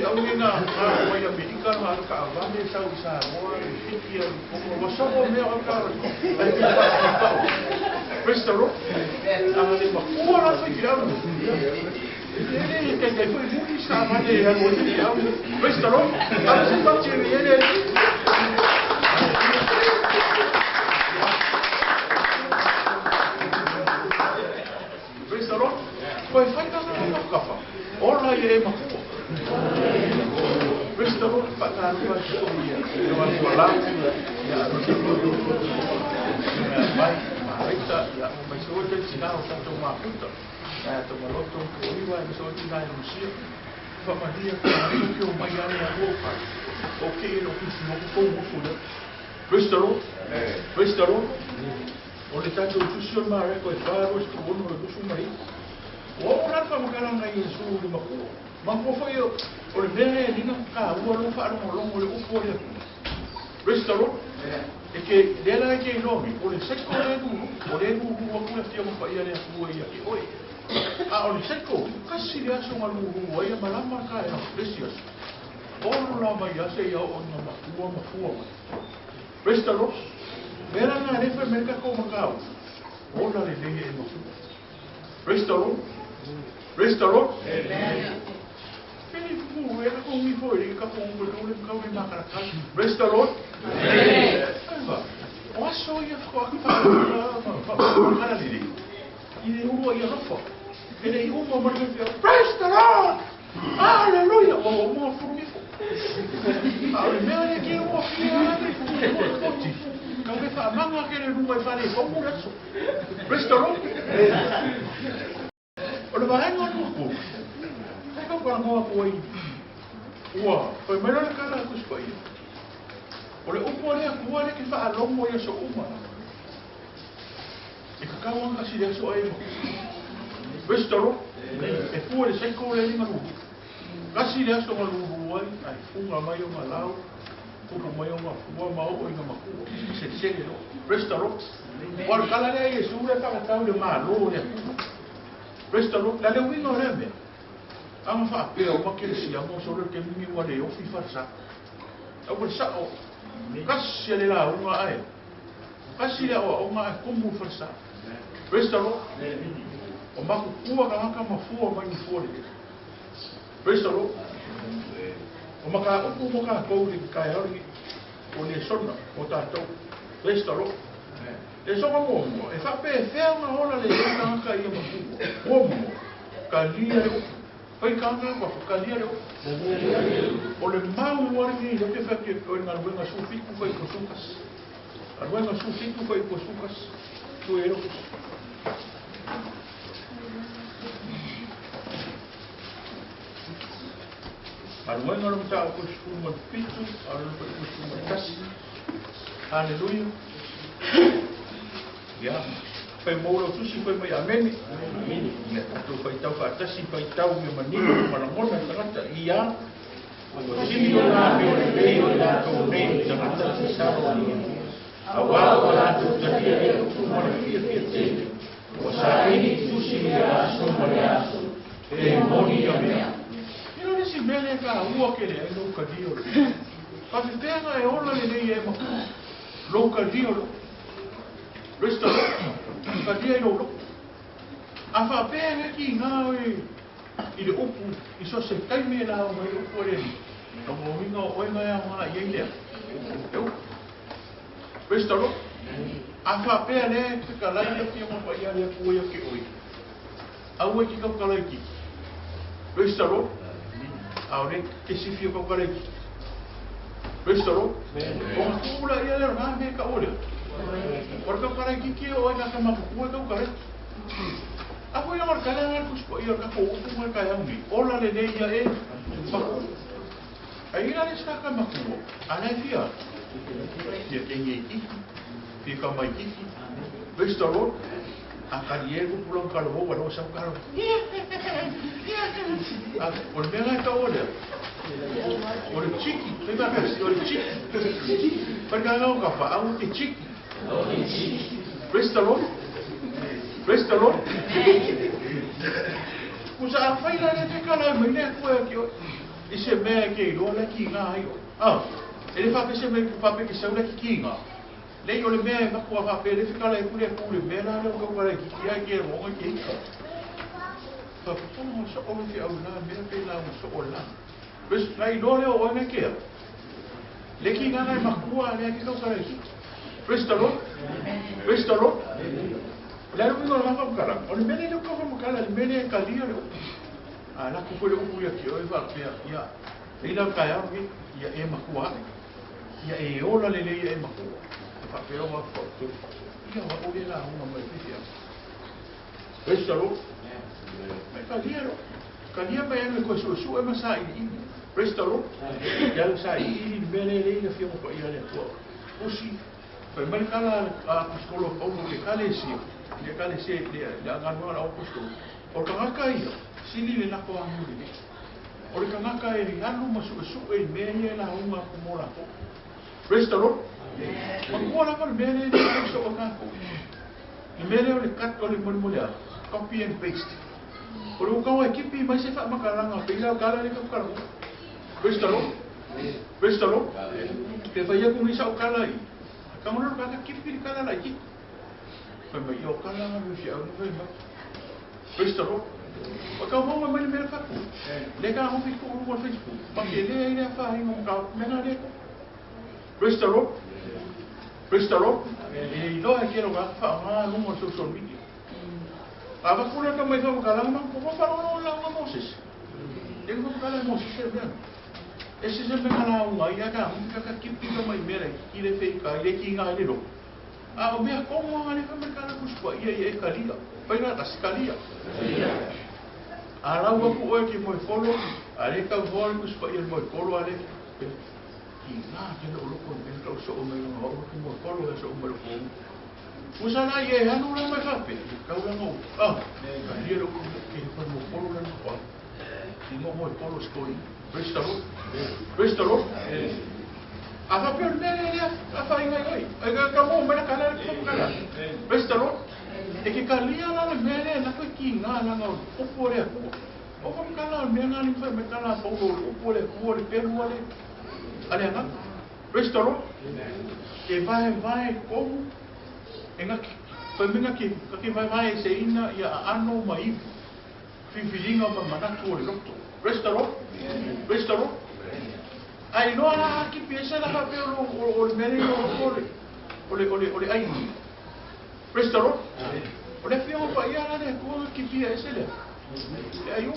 au nga mai Amerika na ka avane sau sa mo e fiti al ko wa sa mo me o ka ai te pa. Praise the Lord. Ana le ma ko la foi ki au. Ele te te foi muri sa ma le ha mo te au. Praise the Lord. Ana se pa ti ele. Praise the Lord. Koe whai ka ngā kafa. Ola i e makua. Praise the Lord. Whakaarua ki o ia. E wā kua lau. Ia anu te kuru. Mea mai, mareita. Ia mai se ote tina o tātou māputa. Ia tō maloto ko iwa e se ote nā e musia. Whamahia ka haru ki o mai are a ruokai. O ke e no kusi mo kou mofu le. Praise the Lord. Praise the Lord. O le tātou tusi o mareko e whāro e te ono e kusu mai. O o rata makalanga i Yesu le makua. Makua foi o le mea e linga ka ua lo whaarongo longo le upu o le aku. Praise the Lord. E ke lera e ke ilomi, o le seko le nuru, o le nuru aku le fia mawha ia le aku ia ke oe. A o le seko, kasi le aso nga nuru ia malama ka e lesi aso. Olo la mai ase ia o nga makua mafua mai. Praise the Lord. Mera ngā refa me ka ko makau. Ola le lei e mafua. Praise the Lord. Praise the Lord. Amen. Praise the Lord. Amen. O aso ia Praise the Lord. Hallelujah. O mo furumifo. A o mea e ke o fia ka me fa manga ke le runga i whare o mo aso. Praise the Lord. O le vaenga o nuku. Kai ka parangoa ko ai. Ua, pai mai le kala ku spa ia. O le upu le ku le ke fa alongo ia so uma. E ka kawa ka si le so ai. Praise the Lord. E fu le sei ko le linga lu. Ka si le so malu ai, ai funga mai o malau. Tupu mai o mafua ma oo ina makua. Selesele loa. Praise the Lord. Ua o le tala lea a Iesu lea e faatatau i le Malo o le Atua. Praise the Lord. Le a le uiga o lea mea? Aga faapea uma keresiaga o solo i le taimi lenei ua le ofi falesa. A ua sao, kasi a le lauga ae, kasi le aoaoga ae tumu i falesa. Praise the Lord. O matutua tagata ma fua mai ni fua lelei. Praise the Lord. O mataupu mo tatou i le taeao lenei, o lesona mo tatou. Praise the Lord. Lesona muamua, e faapefea ona ola lelei tagata ia matua. Muamua, talia le upu. Fai tagata ua talia le upu. O le mau lava lenei lea ou te fai atu i le galuega 17 fai 21. Galuega 17 fai 21. Sui ai lou Galuega o le Mataupu 17, a o le 11. Haleluia. Ia, fai mou lau tusi, fai mai amene. Ia, tatou faitau faatasi, faitau ia manino ma lagona i tagata. Ia, ua sili ona afe o lelei o i latou nei i tagata tatalo a le Atua, auā ua latou talia le upu ma le fiafia tele, ua saili i tusi i le aso ma le aso, pe moni ia mea. Ia o le isi mea lea e taua tele ai lou talia o le upu. Faafefea ona e ola lelei ai ma lou talia o le upu? Praise the Lord. Talia i lou loto. A faapea e le tiga oe i le upu i so o se taimi e lauga ai le upu a le Alii, lona uiga o oe na e aoga i ai lea le upu. Praise the Lord. A faapea lea e fetalai le Afioga Paia a le Atua ia te oe, aua e te tautala itiiti. Praise the Lord. A o lea e te sifi o tautala itiiti. Praise the Lord. Ona tuu laia lea o lena mea e taua lea. O le tautala itiiti e oo ai na tama tutua e tautala ai. A foi la o le tala lena a le Tusi Paia o le tatou upu ma le taeao nei, ola lelei ia e matua. Ae i ai la le isi tagata matua, a la e fia, fia teine itiiti, fia tama itiiti. Praise the Lord. A kali e kupu lona talavou a lea ua sau tala. A o le mea la e taua lea, o le tiki, fai faatasi, o le tiki. Fai le agaga o ka faau te tiki. Praise the Lord. Praise the Lord. Kusa a fai la le te kala mai le Atua ia te oe. I se mea e te iloa la ki ngā ai oe. Ah, e le faapea se mea faapea ke sau la ki ki ngā. Lei o le mea e matua faapea le whekala e kule ku le mea la leo kau kala ki ki ai ke ronga ke ika. Whakapona o so o le au la mea pe la o so o la. Praise la iloa lea o oe ke a. Le ki ngā ngai makua le ki kau kala ki. Praise the Lord. Praise the Lord. O le alu uiga o le whakakala. O le mea le leo kau whamakala, le mea le e kalia le upu. A lako foi le upu ia ki oe faapea, ia, e ila taeao nei, ia e makua ae. Ia e ola lelei ia e makua. E faapea o au faapea. Ia wa o le lauga mai faifeau. Praise the Lord. Mai kalia lo. Kalia mai alu e koe suesue ma sailiili. Praise the Lord. Ia alu sailiili le mea lea e lei le Afioga Paia a le Atua. Usi, fai mai le tala a Aposetolo a Paulo i le Ekalesia, i le Ekalesia i le galuega a le Aposetolo, o le tagata ia, sili le lako agiu lelei. O le tagata e alu ma suesue i mea ia e lauga atu mo latou. Praise the Lord. Matua lava le mea lea e le fai soo tatou. Le mea lea o le cut o le molimoli a copy and paste. O le ua e kipi mai se faamatalaga pei la o tala le tau talanoa. Praise the Lord. Praise the Lord. Pe fai atu nei sau tala i. Ka ngona ka kipi le tala laitiiti. Fai mai o tala nga me fiau ni fai mai. Praise the Lord. O tau maua mai le mea fatu. Le ka hofi ku lu Facebook. Ma ke le ai le afa ai mo ka me na le ko. Praise the Lord. Praise the Lord. E iloa e ke lo ka fa nga lunga o social media. A va kula ka mai fa makala ma ko fa ro la nga Moses. Le ko makala Moses e mea. E se se mea la unga ia ka hunga ka kipi ka mai mea ki le fei ka le ki nga le lo. A o mea kongo nga le fa makala kuspa ia ia e kalia. Pai la kasi kalia. A lau aku oe ki moe kolo, a le kau hoa le kuspa ia moe kolo a le ki ngā te lo loko me kau so o mai nga o ki moe kolo e so o mai loko. Usa la ia e anu la mai fape, kau la ngau. Ah, ka lia lo ki he moe kolo la ngau. Ki mo moe kolo skoi. Praise the Lord. Praise the Lord. A faapea o le mea lea lea afaina ai oe. Ai ka ka mo mai la kala le fofu kala. Praise the Lord. E ke kalia la le mea lea la koe ki ngā langa o le upu o le Atua. O ka kala o le mea ngā ni whai mai kala a Paulo o le upu o le Atua le pelu a le a le agaga. Praise the Lord. E vae vae komu e ngaki whai mai ngaki ngaki vae vae se ina ia aano ma iwi. Filifiliga ma manatu o le loto. Praise the Lord. Praise the Lord. Ai loa la a kipi ese la faapea o o le mea nei o loto o le o le o le o le ai. Praise the Lord. O le afioga paia la le Atua na kipia ese lea. Le ai o.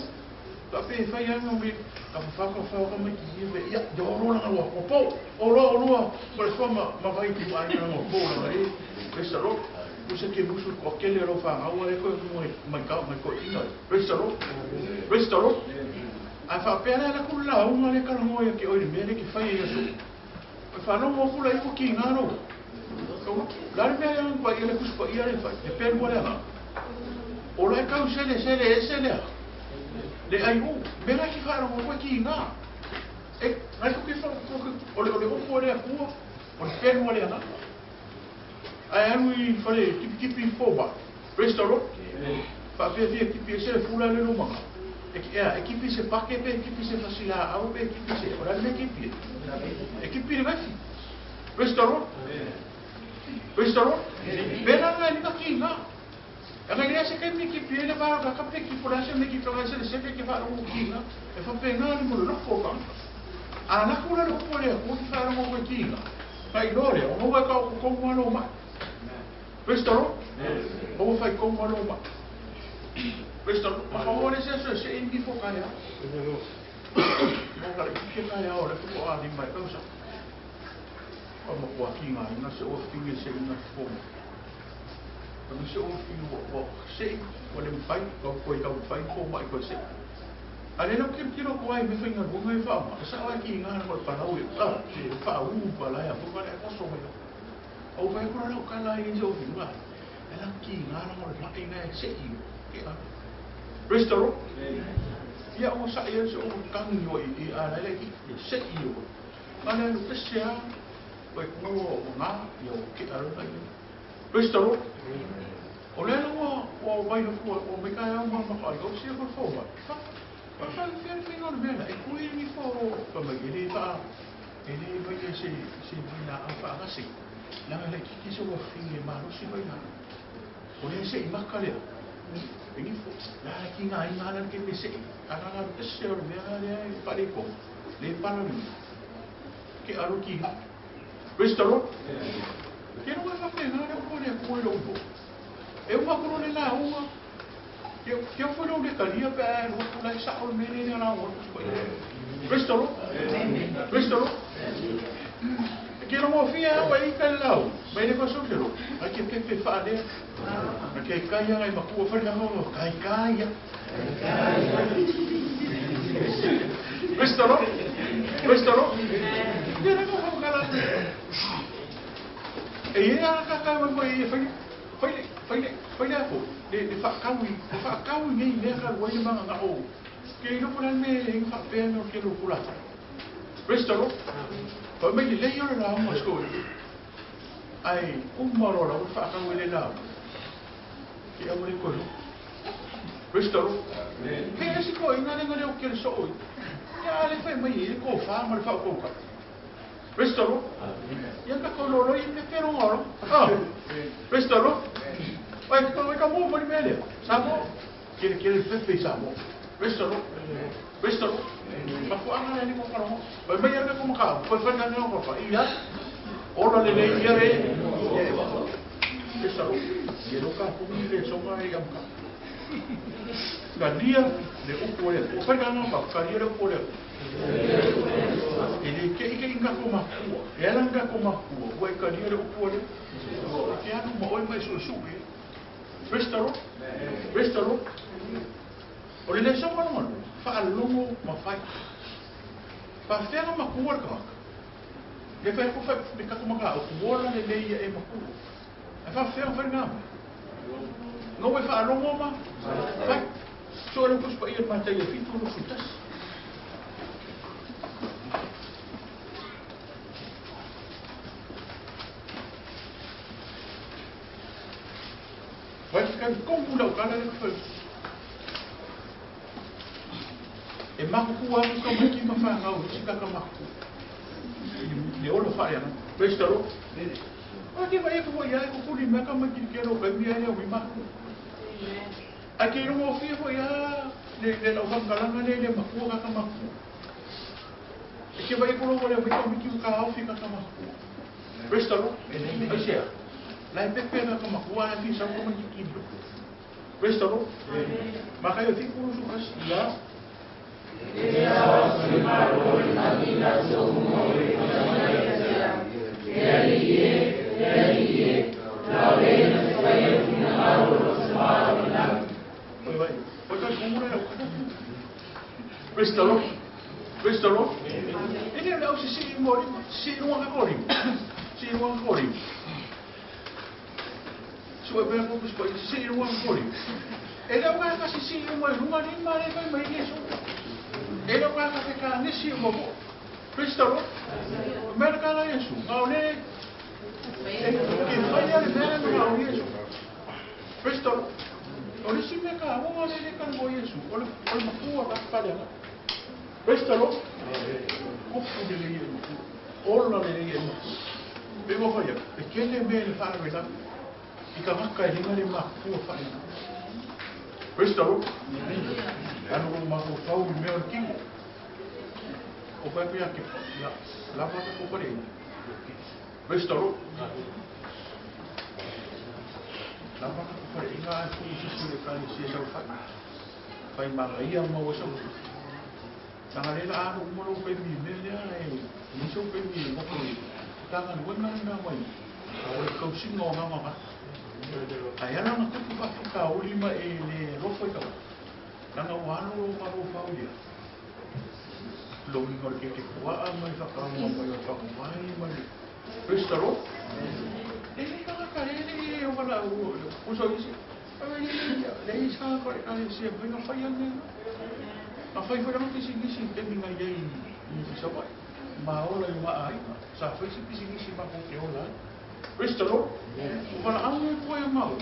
Faapea e fai ana me ka fafao ka fafao ka mai ki ia ia ia o loa langa ua po. O loa o loa ma le soa ma ma vai ki ai langa ua po langa e. Praise the Lord. Usa ke musu ko kele ro fa ngau le ko mai mai ka mai ko ina. Praise the Lord. Praise the Lord. Ae faapea la la ku lauga le kalagoa ia ke oi le mea le ke fai e Iesu. E faalogo aku la i ua kiga lou. La le mea lea paia le Tusi Paia le fai, le pelu a le agaga. O la e tau selesele ese lea. Le ai u, mea la e ke faalogo aku e kiga. E, ngai ku ke fa, o le o le upu a le Atua, o le pelu a le agaga. Ae alu i fale tipitipi fomai. Praise the Lord. Faapea fia tipi ese le fula le lumaga. E, ea, e kipi se pake pe kipi se fasilaau pe kipi se, o le a le mea kipi e? E kipi le vaifi. Praise the Lord. Praise the Lord. Pena nga ni ki nga. Anga lea se kai me kipi e le va ka ka pe kipi la se me kipi nga se le se ke fa ro ki nga. E fa pe nga ni mo le loko ka. A na kula le upu le ku ki fa ro mo ki nga. Ka i lore, o mo ka ko mo lo ma. Praise the Lord. O mo fai ko mo lo ma. Praise the Lord. Ma fa le se se se ni fo ka ya. Mo ka le ki ka ya o le fo a ni mai ka sa. O mo kwa ki nga ina se o finge se ina fo. Ka mi se o finge o o se o le fai ko ko ka fai fo mai ko se. A le no kilo kilo ko ai me fai nga bunga i fa ma. Sa wa ki nga na ko pa lau e. Ah, se fa u pa la ya fo ka le ko so mai. O fai ko la ka la i se o finga. E la ki nga na ko la ina e se i. Ke a. Praise the Lord. Ia o sa ia se o kangi o i a la le ki se i o. Ma le no se a o ku o nga ia o ke a la i. Praise the Lord. O le ua ua mai fu o me ka ma ma ka o se ko fo ma. Fa fa fa fa fa no me la e ku ni fo pa ma e le fa e le vai e se se vai la a fa ga se. La le ki ki se o fi e ma ro si vai na. O le se i maka le. E ni fo la ki nga i nga la ke pe se. A nga nga se o me ga le pa le ko. Le pa lo ni. Ke aro ki. Praise the Lord. Ke no fa pe nga le ko le ko le upo. E uma kuro le la unga. Ke ke fo le le kalia pe a no ku la sa o me le la o ku Praise the Lord. Praise the Lord. Ke no mo fia o i ka lau. Mai le ko so ke ro. A ke pe pe fa le. A ke kai ai ma ku fa le ho kai kai. Praise the Lord. Praise the Lord. Ke re ko ho kala. E ia ka ka mo i fa fai fai fai le fo le le fa kau i fa kau nei me ka wai ma nga o. Ke ino pula me ing fa pe no ke lo pula. Praise the Lord. Fa me le yo la mo sko. Ai umma ro la fa kau le la. Ke au le ko. Praise the Lord. Ke se ko ina le le o ke le so. Ya le fa mai e ko fa ma le fa ko ka. Praise the Lord. Ia ka ko lo lo i pe pero ngoro. Ah. Praise the Lord. Ai ko ka mo mo ni mele. Sa mo ke ke le pepe sa mo. Praise the Lord. Praise the Lord. Ma ko anga le ni ko karo. Pai mai ia ko maka. Ko fa ka no ko fa. Ia. Ora le le ia re. Praise the Lord. Ia lo ka ko ni le so mai am ka. Ka dia le upu le. Ko fa ka no ka ka dia le upu le. E le ke ike inga ko makua. E ala nga ko makua. Ua e ka dia le upu le. Ke anu ma oi mai su su e. Praise the Lord. Praise the Lord. O le le songa no fa longo ma fai. Fa fera makua ka. Le fa ko fa le ka ko maka o kuola le le ia e makua. E fa fera fa ngam. No e fa longo ma. Fai. So le kus pa ia ma tai fitu no fitas. Vai ke kai kongu lau kala le fai. E maku ku ka mai ki ma fa ngau si ka ka maku. Le olo fa ya. Praise the Lord. A ke vai ko ia ko kuli me ka mai ki ke ro kai mi ai o mi maku. A ke ro fi fo ia le le lau fa kalanga le le maku ka ka maku. E ke vai ko ro le mi ka mi ki ka au fi ka ka maku. Praise the Lord. Ai sia. Lai pepe ka ka maku a fi sa ko mai ki ki. Praise the Lord. Ma kai fi ku su kas ia. Praise the Lord. Praise the Lord. E le au si si mo si no ka kori. Si no ka kori. So e be ko ko si no ka kori. E le au ka si si mo no ni ma le mai mai yesu. E le au ka ka ka ni si mo. Praise the Lord. Mera ka la Yesu. Ngau le e ke fai le mera no Yesu. Praise the Lord. O le si me ka o le le ka mo Yesu. O le makua ka pa le. Praise the Lord. Kupu le le Yesu. Ola le le Yesu. Pe mo fai. E ke le me le fa le la. I ka maka e linga le makua fa le. Praise the Lord. Ano ko mako fau i mea o le kingo. O pai pia ke ya la pa ko pare. Praise the Lord. La pa ko pare inga ai fu si le ka ni si sa fa. Fai magaia ma o sa. Nanga le la aro mo lo pe mi me le ai. Ni so pe mi mo ko. Tanga no na na mai. O le kau singo nga nga. Ai ala na tupu pa ka uli ma e le rofo i ka. Nanga o alo lo pa ro fa uli. Lo mi ngol ke te kua a mai whakarongo mai o whakamai mai. Praise the Lord. E le ka ka le le o wala o o so isi. Ai le le isi ka ka ka le se mai na whai ane. Na whai whai ranga pisi ngisi te mi ngai ei i sa wai. Ma ola i wa ai. Sa whai si pisi ngisi ma ko te ola. Praise the Lord. O wala au e koe mau.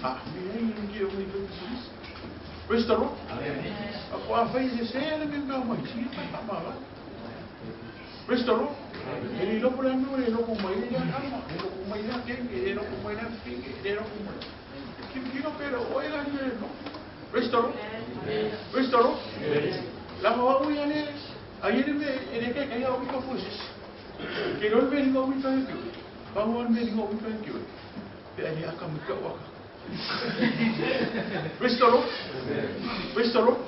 Ah, mi ei ni ki o mi pisi ngisi. Praise the Lord. A ko a whai se se le me ka mai si pa pa ma la. Praise the Lord. E le loko le anu le loko mai le kama, le loko mai le kenge, le loko mai le finge, le loko mai. Ki ki no pero o era ni no. Praise the Lord. Praise the Lord. La ma u ya le ai le me e le ke ka o ka fusis. Ke lo me ni o mi ka ki. Pa o me ni o mi ka ki. Pe ai aka mi ka wa ka. Praise the Lord. Praise the Lord.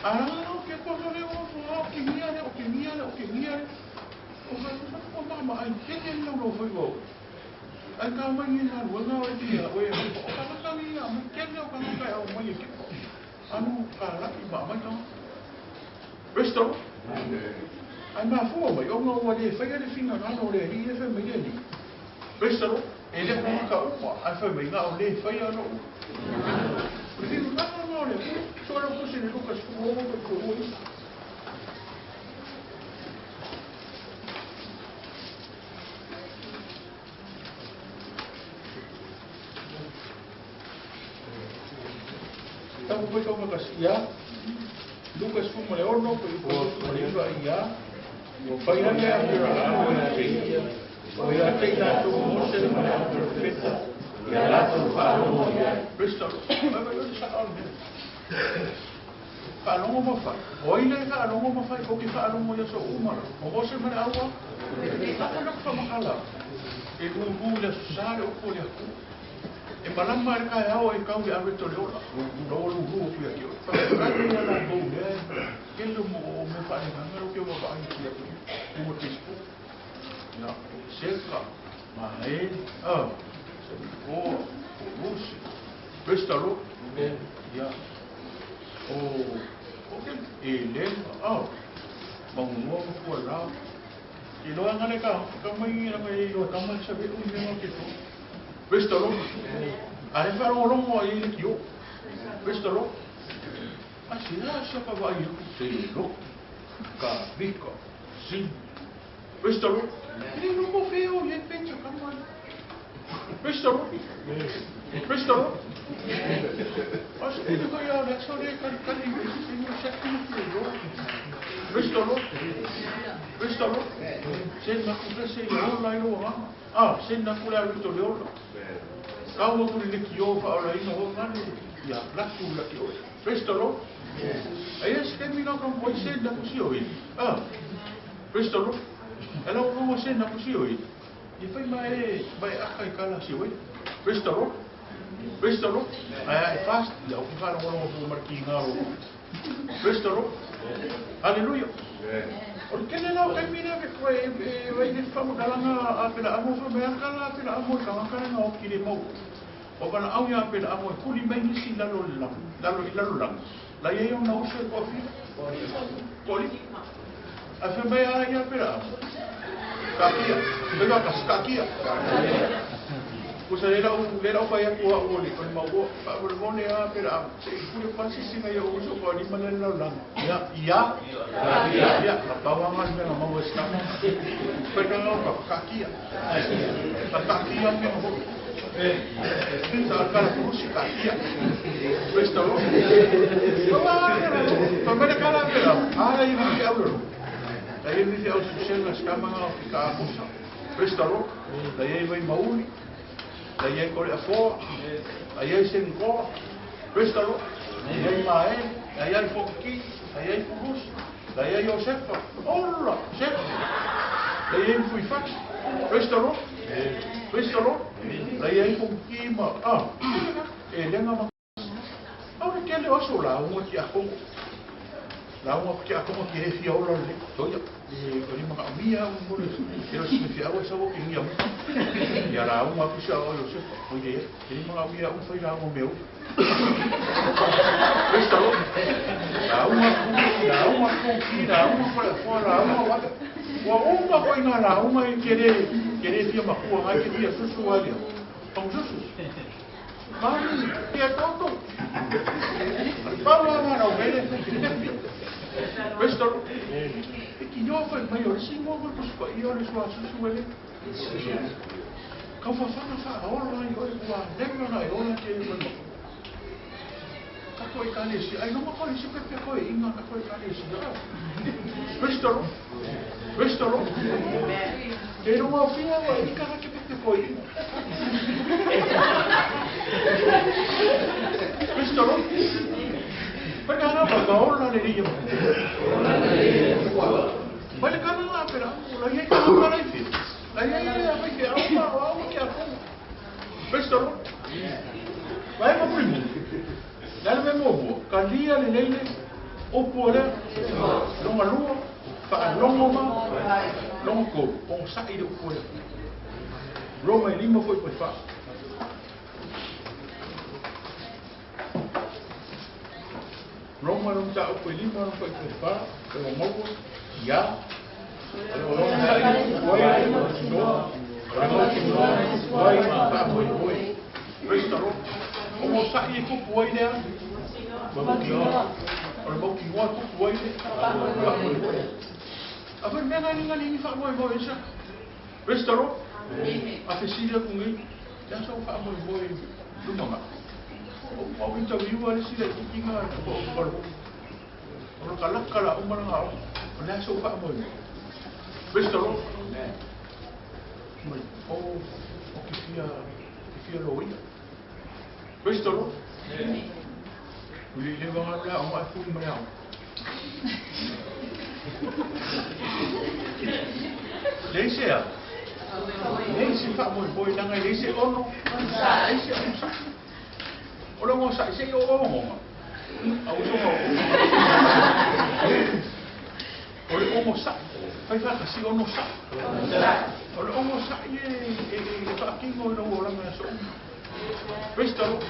Ara o ke ko le o o ke ni ale o ke ni ale o ke ni ale. O ka ko ma ma ai ke ke no lo foi go. Ai ka mai ni ha ro na o ti o e o ka ka ni a mo ke o ka ka o mai ke. Anu ka la i ma mai ka. Praise the Lord. Ai ma fo mai o ngo le fai le finga na no le i e fe mai le ni. Praise the Lord. E le ko ka o ai fe mai na o le fai a no. O le na no le so lo ko se le ko ka su o ko ko o. Tau ko ko ka sia. Lucas fu mo le ono ko ko le iwa ia. O fai le a o ia te na tu mo se le ma profeta. Ia la tu fa lo ia. Praise the Lord. Ma ba yo sa al me. Fa lo mo fa. O ile ka lo mo fa ko ki fa lo mo ia so uma. O mo se ma awa. E ka lo fa ma hala. E lu lu le sa le o ko le ku. E malama le ka ao e kau le ave to le ola. Lo lu lu ku ia ki. Fa ka le la ko le. Ke lo mo o me fa le nga ro ke wa ba ai ki ia ku. Mo Facebook. Na seka ma e a se ko o Praise the Lord. Ya. O o ke e le a ma mo ko la. I loa ngale ka ka mai na mai lo ka mai sa be u me ke to. Praise the Lord. A le fa lo mo i le kio. Praise the Lord. A si la sa pa vai se lo ka biko sin. Praise the Lord. Le no mo feo le pensa ka mai. Praise the Lord. Praise the Lord. O se kili ko ia le aso le kali kali i ni se kili ki lo. Praise the Lord. Praise the Lord. Se na ku se i o la i lo ha. Ah, se na ku la to le ola. Kau mo ku le ki o fa ola ina ho ngale. Ia la ku la ki o. Praise the Lord. Ai es ke mi no kan koi se na ku si o i. Ah. Praise the Lord. Ela o mo se na ku si o i. I fai mai mai aka i kala si o i. Praise the Lord. Praise the Lord. Ai fast ia o ki whara ngoro mo marki ngaro. Praise the Lord. Hallelujah. O le kele lau kai mire ke koe e wai le whamukalanga a pela amo fa mea kala a pela amo i kangakara ngā o kire mau. O kana au ia pela amo e kuli mai nisi lalo lalo i lalo lang. La ia o na uso e koa fia. Koli. A fa mea ia pela amo. Kakia. Pega kas kakia. Kusa le lau pai aku a uli o le mau o pa o le mone a pela amo. Se i kuli pasi singa ia uso koa lima le lau lang. Ia ia ia ia ka pawanga le mea mau e stama. Pega ngau ka kakia. Ka kakia mea ho. Sa kala kurusi kakia. Praise the Lord. Pa mele kala pela. Ala i fi au lo. La i fi au susela stama ngau ki ka amusa. Praise the Lord. La i vai mauli. La i kore afoa. La i senkoa. Praise the Lord. La i mae. La i foki. La i purus. La i Josefa. Ola, Sefa. La i fuifati. Praise the Lord. Praise the Lord. La i foki ma. Ah. E lenga ma. Au le kele oso la unga ki akongo. La unga ki akongo ki he fia ola le. Toia. E o lima ka mia o mo le. E o si fia au sa o ki ngia. Ia la unga ku sa o Josefa. O ile e lima ka mia u fai la unga meu. Praise the Lord. La unga ku, la unga ku ki, la unga ko le fo la unga wa. Wa unga ko ina la unga i kere fia makua ngai ke fia susu alia. Pang susu. Mari, ia toto. Paulo ana na vele. Praise the Lord. E ki yo fa mai o si mo ko ko i o le sua susu ele. Ka fa fa fa ola i o ua lenga na i ola ke i mo. Ka ko i kale si ai no mo ko si pe pe ko i inga ka ko i kale si. Praise the Lord. Praise the Lord. Te rongo fia wa i ka ke pe pe ko i. Praise the Lord. Pagka na ba ola le ria. Pale kana la pera, la ia ka ka lai fi. La ia ia mai ke au ma au ke ako. Praise the Lord. Vai mo primo. La le mo mo, ka lia le leile o po le longa lua, fa longo ma, longo ko, o sa i le po le. Roma e lima foi foi fa. Roma non ta o lima non foi foi fa, o mo ya. O longa i foi no. O no foi fa foi foi. Praise the Lord. O mo sa i ko po i le. O mo ki wa ko po i le. A fa me nga ni fa mo mo isa. Praise the Lord. A fe sila ku ngi. Ya so fa mo mo luma. O interview ale sila i kinga o o. O kala kala o mara o le so fa mo. Praise the Lord. Mai o o ki fia lo ia. Praise the Lord. Uli le vanga la o a fu mai au. Leise a. Leise fa mo mo nanga leise ono. Leise ono sa. O longo sa se o o mo. A o so o. O le omo sa. Fai fa si ono sa. O le omo sa e e fa kingo no o langa so. Praise the Lord.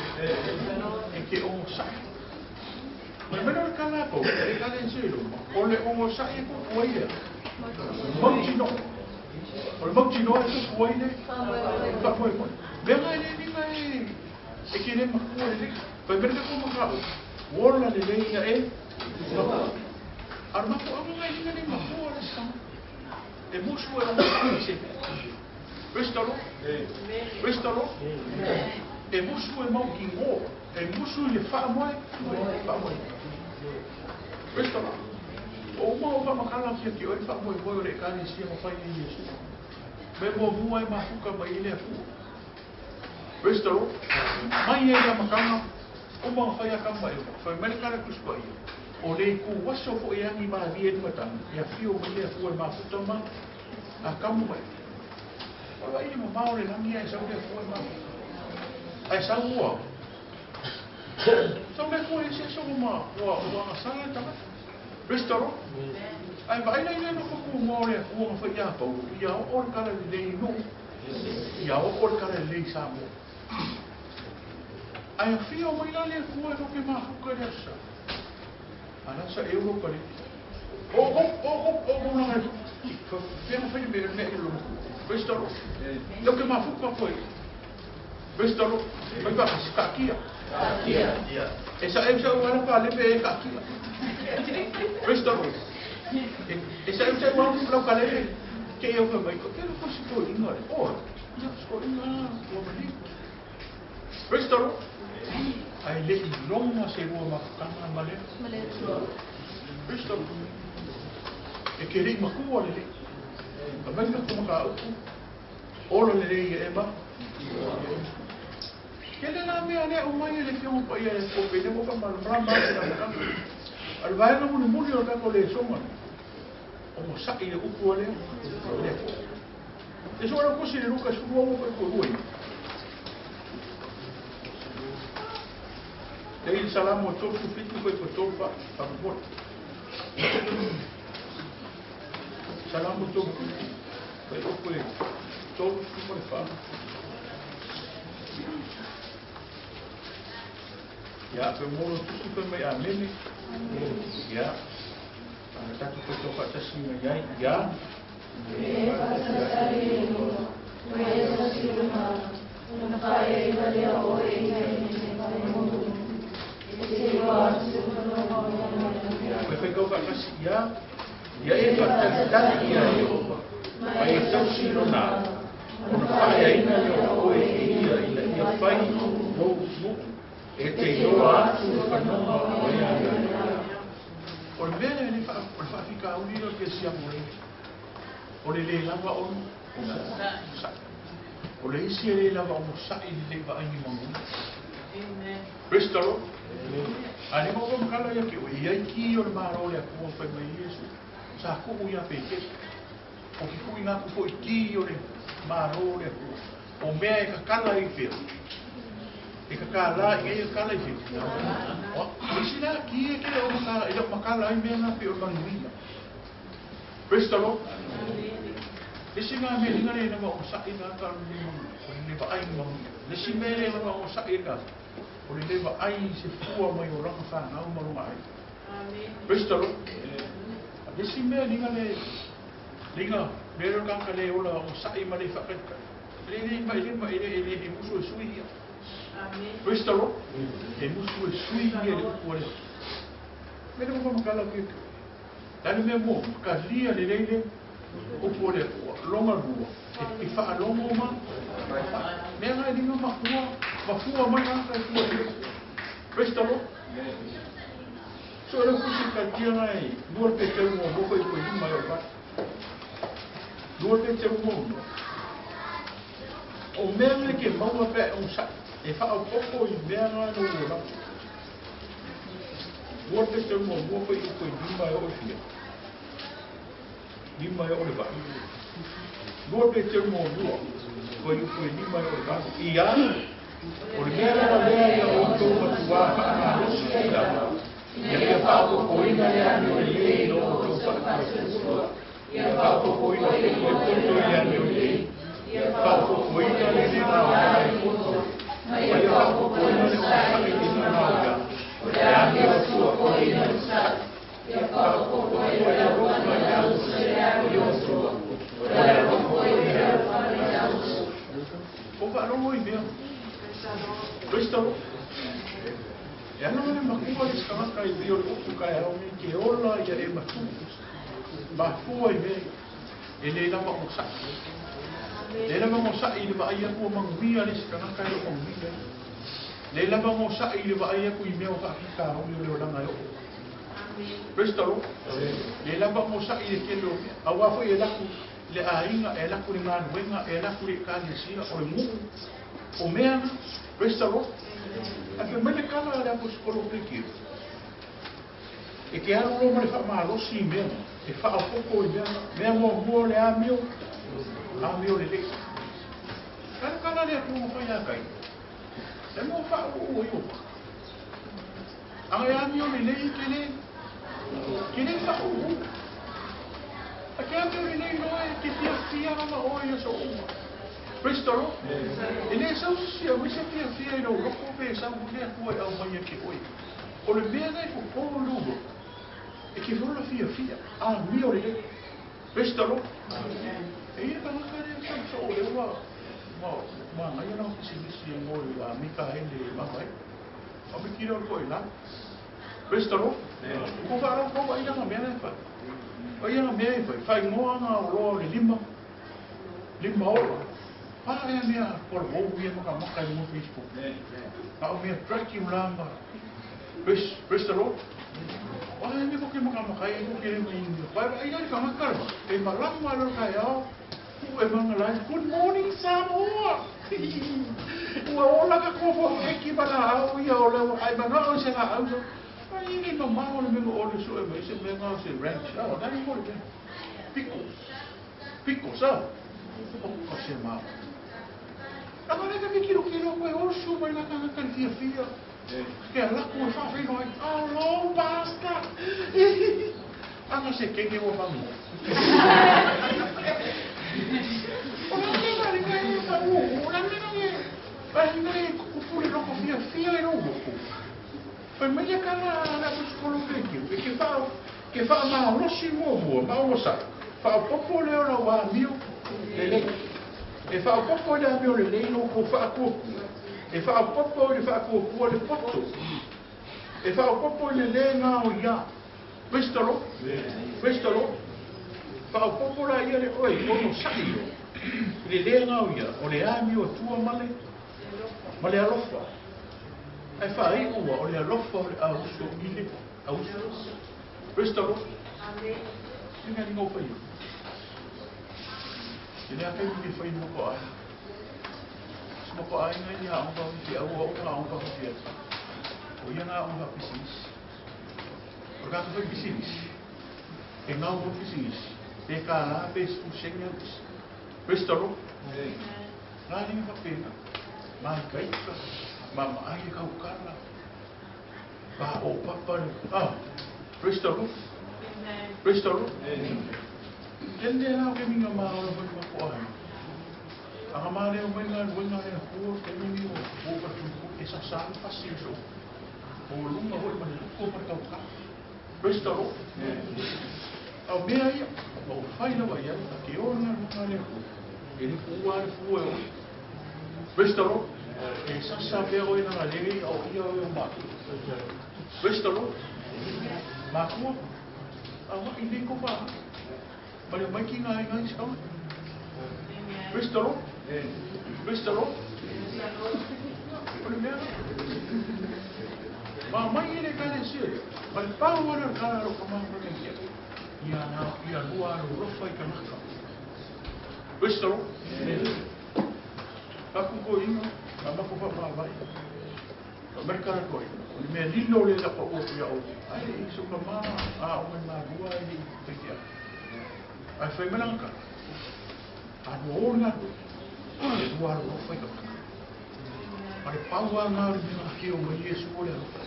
E ke omo sa. Mai mena le kala ko, e kala se lo. O le omo sa e ko ko ile. Mautino. O le mautino e ko ko ile. Fa mo mo. Venga le ni mai. E ke le makua le. Fai mena ko makao. Wola le le ia e. Ar mako anga ngai ni makua le sa. E musu e o se. Praise the Lord. Praise the Lord. E musu e mautinoa, e musu i le faamoe, faamoe. Praise the Lord. O uma o faamakala kia ki oe faamoemoe o le ekalesia ma fai e Iesu. Me muamua e mafuka mai i le Atua. Praise the Lord. Mai ai le amataga, uma ona fai Atamu ma Eva, fai mai le tala Tusi Paia, o le itu aso foi e agi malie ai le matagi, e afio mai le Atua e mafuta ma Atamu ma Eva. Ua vaai i le mamao o le lagi ae sau le Atua e mafuta. Ae sau ua sau le Atua i isi aso ua ua agasala le tagata. Praise the Lord. Ae vaai la i le nofo tumau o le Atua na fai ia Paulo, ia oo le tala lelei i nuu, ia oo le tala lelei i Samoa. Ae afio mai la le Atua e loke mafuta i le aso Sa. A la sa eu lo kale. O o o o o o langa i fea ma fai le mea le mea i lo matua. Praise the Lord. Loke mafuta koe. Praise the Lord. Mai faatasi, taatia. Taatia. E sa eu sa eu ala pa leve e taatia. Praise the Lord. E sa eu sa eu ala lau kalele. Ke eu fai mai, ko te ko si ko inga le. Oh, ia ko inga ua mali. Praise the Lord. Ai le i longa se lua mafutanga ma le. Praise the Lord. E ke lei makua le le. A mai ka kumaka upu. Ola lelei ia e ma. Kele la mea lea o mai e le fionga paia e ko pele mo ka malamalama atu la matanga. A le vaega mulimuli o le tatou lesonga nei, o mosa'i le upu a le le Atua. E so lau tusi i le Luka 16 foi ko lua ia. Le i le Salamo 37 foi ko tolu fa famomoli. Salamo 37. Fai upu e 34. Ia, pe molo tusi fai mai Amene. Ia, ana tatou faitau faatasi mai ai. Ia. E faatalitali e Iehofa, ua e tasi lona ona faaeaina lea o oe i taimi e faamotu, e te iloa atu se fanua o lona mai. Fai faitau faatasi. Ia. Ia e faatalitali ia Iehofa, ma e tausi lona alo, ona faaeaina lea o oe e ia ina ia fai mou nuu, e te iloa atu le fanoga o e agai. O le mea lea, o le faafitauli lea o le kerisiano nei, o le le lava ono sa'i. O le isi e le lava ono sa'i lelei vaai ni manuia. Praise the Lord. A le maua makala ia ke oe, e iai ki o le Malo o le Atua fai mai Iesu, sa tuu ia Petelu. O ke tuuina atu foi ki o le Malo o le Atua. O mea e kakala i fea? E kakala i e kakala i fea? O isi la ki e ke o makala, e le o makala ai mea ngā pe o le manuia. Praise the Lord. Isi ngā mea linga le lava o sa'i ngā ka o le manuia, o le vaai ni manuia. Isi mea le lava o sa'i ngā o le le vaai i se fua mai o lana fanau ma lona aiga. Praise the Lord. A le isi mea liga le liga mea lea o le tagata le ola onosai ma le faataitai. E le le ma e le ma e le e le e musu e sui ia. Praise the Lord. E musu e sui ia le upu a le Atua. Mea le makamakala ke ke. Le a le mea mo kalia lelei le upu a le Atua. Lona lua, e faalogo ma mea na e liga mafua, mafua mai tagata e fua i le Atua. Praise the Lord. So e lau tusi katia na e lua le Peteru muamua foi koe lima e o le valu. Lua le Peteru muamua. O mea na e ke maua pe a e onosai, e faaopoopo i mea na lou olaga. Lua le Peteru muamua foi koe lima e oo i fia. Lima e oo le valu. Lua Peteru muamua foi koe lima e oo le valu. Ia, o le mea lava lea ia outou matuā faamalosi ai lava, ina ia faaopoopoina le amio lelei i lo outou faatuatua, ia faaopoopoina foi le poto i le amio lelei, faaopoopoina le le gaogae i poto, ma ia faaopoopoina le onosai i le gaoga, o le amio tua foi i le onosai, ia faaopoopoina le alofa i le amio tua, o le alofa foi i le alofa i le amio. O faalogo i mea. Praise the Lord. E ana ma le makua le isi tagata i pei o le upu taeao nei ke ola ia e matua. Mafua i mea ia. E le lava onosai. Le lava gosaʻi i le vaai aku ua manuia le isi tagata e le o manuia. Le lava gosaʻi i le vaai aku i mea o faafitauli o le olaga e oo. Praise the Lord. Le lava gosaʻi i le tele o mea. Auā foi e alu atu le aiga, e alu atu le galuega, e alu atu le ekalesia, o le nuu, o mea na. Praise the Lord. Ae fai mai le tala a le Aposetolo o Petero, E te alu loa ma le faamalosi i mea na, e faaopoopo i mea na. Mea muamua o le amio, amio lelei. Tala tala le Atua na fai ia Kaina. E mo faauu ai o maka. Aga e amio lelei ke le, ke le faauu. A ke amio lelei loa e te fiafia lava oe i aso uma. Praise the Lord. E le sau se isi e aumai se fiafia i lou loko pe sau le Atua e aumai ia te oe. O le mea lena e fofo i lou loto, e te ola fiafia, amio lelei. Praise the Lord. E i ai le tagata lea e sau soo lea ua manaia lana pisinisi e moe a Mikaele e mama ai. A me kila o le toailau. Praise the Lord. Ua kou faalogo kou ai lana mea la e fai. O ia na mea e fai, faaigoa na oloa o le lima, lima ola. Pa ea mea o le ou ia makamaka i luga o Facebook. A o mea tracking la ma Praise, praise the Lord. O ai mea ko ke makamaka ai ko ke lima i pai ai ai ka makara. E malama lo ka iao. Ku e manga lai. Good morning Samoa. Ua ola ka kua fo eki mana au ia o leo ai mana o se la au. Ai ni mamao le mea o le sue mai se mea ngā se ranch. Ah, nani mo le mea. Piko. Piko sa. O se mao. Aga le ka kilokilo koe o su mai la ka ka fiafia. Ke ala ku e whaawhino ai. Hello, pastor. Aga se keke ua mangu. O la mea le mea e wha o, o la mea le ai mea e kukupule loko fiafia e lou loko. Fai mai le kala le aposetolo Petero, e ke wha, ke wha maalosi muamua, ma o sa. Whaopopo lea o lau amio lelei. E whaopopo i le amio lelei lou kou whaakuakua. E whaopopo i le whaakuakua le poto. E whaopopo i le le ngā o ia. Praise the Lord. Praise the Lord. Whaopopo la ia le oe, ono sa'i o. I le le ngā o ia, o le amio atua ma le alofa. Ai whaai ua o le alofa o le auso i le auso. Praise the Lord. Amen. Inga ni ngau whai. I le ake ni whai mo ko ai. Mo ko ai ngai ia onga o te au o ngā onga o te O ia ngā onga pisinisi. O ka whai pisinisi. E ngā onga pisinisi. Pe ka la, pe spu senga. Praise the Lord. Ngā ninga whapena. Mā kaika. Mā maai le kaukala. Pā o papa le. Ah. Praise the Lord. Praise the Lord. Tene la o ke minga mā o le hoi mako ai. Anga mā leo mai ngā luenga le hua te nui o o ka tupu e sa sa pasi so. O lunga hoi ma le luko ma le kaukala. Praise the Lord. Au mea ia, o whai lawa ia, a ke o ngā lunga le hua. E le pua le fua e o. Praise the Lord. E sa sa pea oe nanga lele au ia oe o māku. Praise the Lord. Mākua. A wa i nei ko wha. Ma le mai ki ngā inga i skawa. Praise the Lord. Praise the Lord. O le mea. Ma mai e le kare sia. Ma le pau ale o le kara ro ka maha nei ia. Ia nā, ia lua alo rofa i kanaka. Praise the Lord. Aku ko inga, a mako wha mā vai. Ka mai kara koe. O le mea lilo le lapa ua pia o. Ai i so ka mā, a o mai mā lua e i te kia. Ai whai mana ka. A no o ngā rua. E lua alo rofa i kanaka. Ma le pau a ngā le mea ke o mai Yesu o le alofa.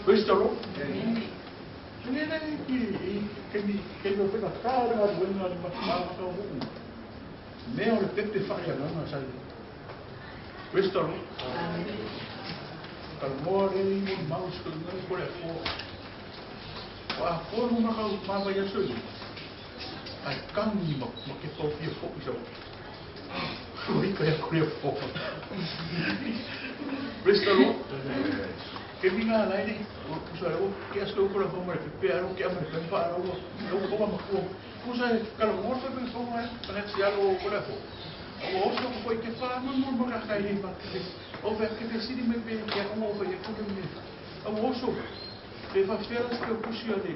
Praise the Lord. Le le ki ke mi ke no pena ka o le ngā rua ngā le mā ka o uu. Mea o le pepe whae anganga sai. Praise the Lord. Ka moa le i mo mau sku ngai ko le fo. O a ko no maka ma vai aso i. Ai kangi ma ma ke pau fia fo i sa. Ko i ka ko le fo. Praise the Lord. Ke minga lai nei, o pusa le o, ke asko ko la fo ma le pepe aro ke ama le pempa aro, o ko ma ko. Pusa e ka lo mo fe fo ma, pa ne si alo ko le fo. Ua oso ko foi ke wha mo mo mo ka kai le ma o ve ke fe sini me pe ke o fe ko le me a ua oso pe fa fela se pusi ale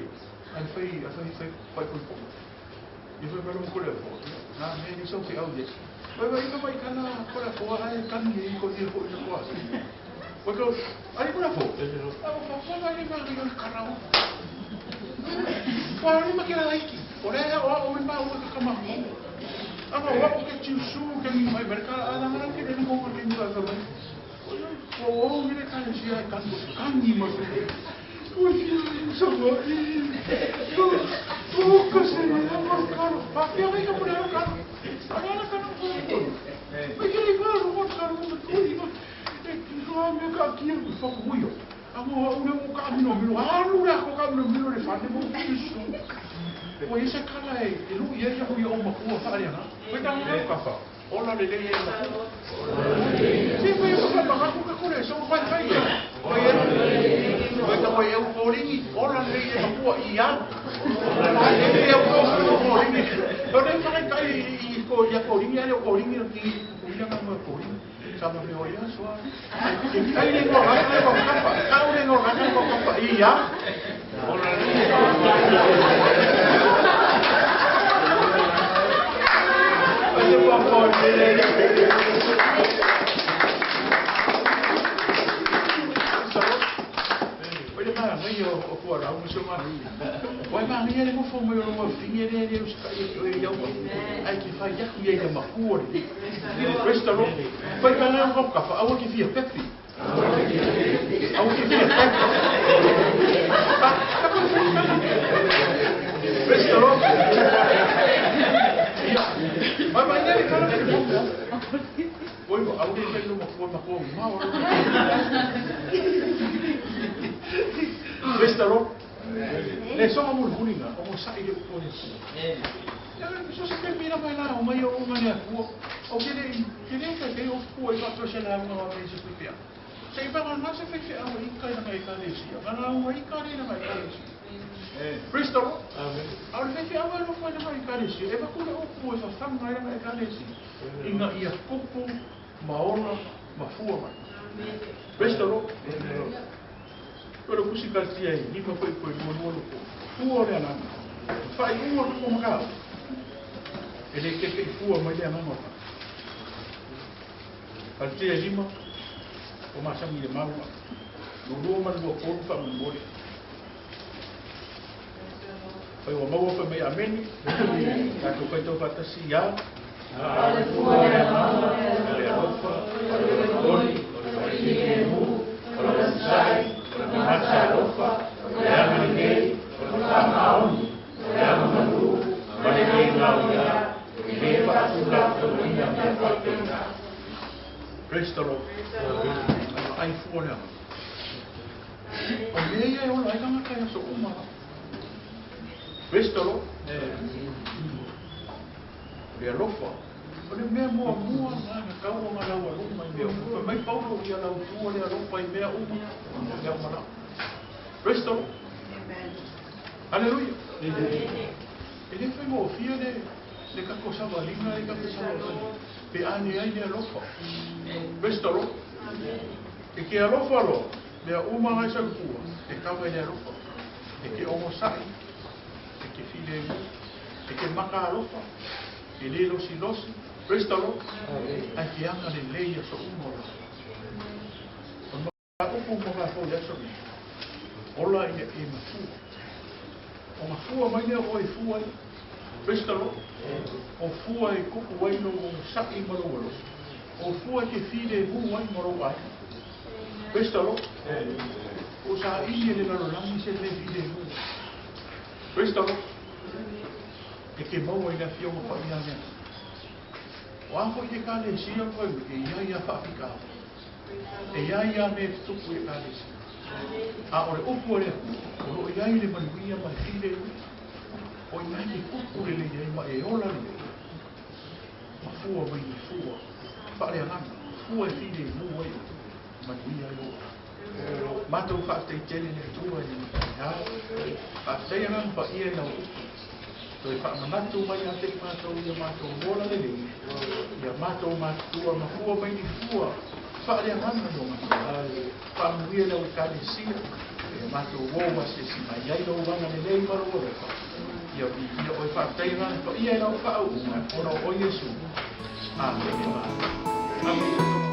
ai fai fai fai fai ko ko i fai malo ko le fo na me ni so fe au ye vai vai ka vai kana ko la fo ai kan ni ko ni ko ni ko ko ko ai ko la fo a fa fa vai ma ni ka ra o fa ni ma ke la iki o le o o ma o ka ma Ama wa ke ti su ke ni mai merka ala ngara ke ni ko ke ni ka mai. O o ni ka ni sia kan kan ni mo se. O si so mo. O ko se ni mo ka pa ke ri ka pura ka. Ala ka no ko. Ai ke ni ko ro ka ro ko ni mo. E ki so me ka ki fo ko yo. Amo o le o ka mi no mi alu la ko ka mi no mi le fa ni mo ki su. O ese kala e lu ia ia hui o makua whaare ana. Koe tā ngā kafa. Ola le le e makua. Si koe o ka makaku ka kore, so whai whai e. Koe e koe tā koe e u kōringi, ola le e makua i a. Ola le e u kōringi. O le whai kai i ko ia kōringi, ale o kōringi o ki uia ngā mua kōringi. Sa ma meo ia soa. Kai le ngō raka le kafa, kau le ngō raka le kafa i a. Ola le e. Wai ma ngia le mofo mai o finge le le o ia ai ki fai yaku ia makua le restaurant fai kana o ka fa awa ki fia pepi awa ki fia pepi restaurant Vai vai nele kana le mo. Oi mo au le no mo mo ma o. Restaurant. Le so mo hulinga o sa ile ko le. Ya so se ke mira mai la o mai o mai ko. O ke le ke le ke o ko e ka to se la mo ma se pipia. Se iba na se fe fe au i ka na ka le si. Na o i ka le na ka le si. Bristol. Amen. Au le fe au no foi na ka le si. E va ko o ko e fa fanga na ka le si. Inga ia kupu maola mafua mai. Bristol. Pero kusi ka ti ai ni ma foi foi no no ko. Fua le na. Fai ua ko maka. E le ke ke fua mai le na mo. Al ti ai lima o masangi le mau. No lo ma lo ko fa mo. Pai o mau fa mai ameni. Ka ko kai to fatasi ya. Aleluia. Aleluia. Praise the Lord. Ai fua. O mea ia o lai kanga kai so uma. Praise the Lord. Le alofa. O le mea mua mua na kau o ngā lau aluma i mea uma. Mai paulo ia lau tua le alofa i mea uma. Mea uma lau. Praise the Lord. Hallelujah. E le whai mo fia le kako sawalinga le kako sawalinga. Pe ane ai le alofa. Praise the Lord. E ke alofa lo. Mea uma ngai sa pua. E kawa i le alofa. E ke ongo sai. E ke file e e ke maka alofa. E le losi losi. Praise the Lord. Ai ke anga le leia so uma o la. O ma upu mo ka fo yaso mi. Ola i e mafua. O mafua mai lea o e fua i. Praise the Lord. O fua e kuku ai no sa'i ma lo alo. O fua ke file hu ai ma lo ai. Praise the Lord. O sa ili le lalolangi se le file hu. Praise the Lord. E ke maua i la fia o pa ia mea. O a foi e ka le sia koe e ia ia whaafika. E ia ia me tupu e ka le sia. A ore upu le o lo ia i le manuia ma file o ia i kupu le ia ma e ola le. Ma fua mai i fua. Whaare angana. Fua e file mua i manuia i ola. Mātou whaatei tele le tua i le mea. Whaatei angana pa ia i lau upu. Toe faamanatu mai ia te i matou i a matou ola lelei, ia matou matutua ma fua mai ni fua faaleagaga mo matou. Faamanuia lau Ekalesia, ia matou o asiasi mai ai lou agalelei ma lou alofa. Ia viia oe, faafetai agaga paia i lau faauuga ona o Iesu. Amene. Amene.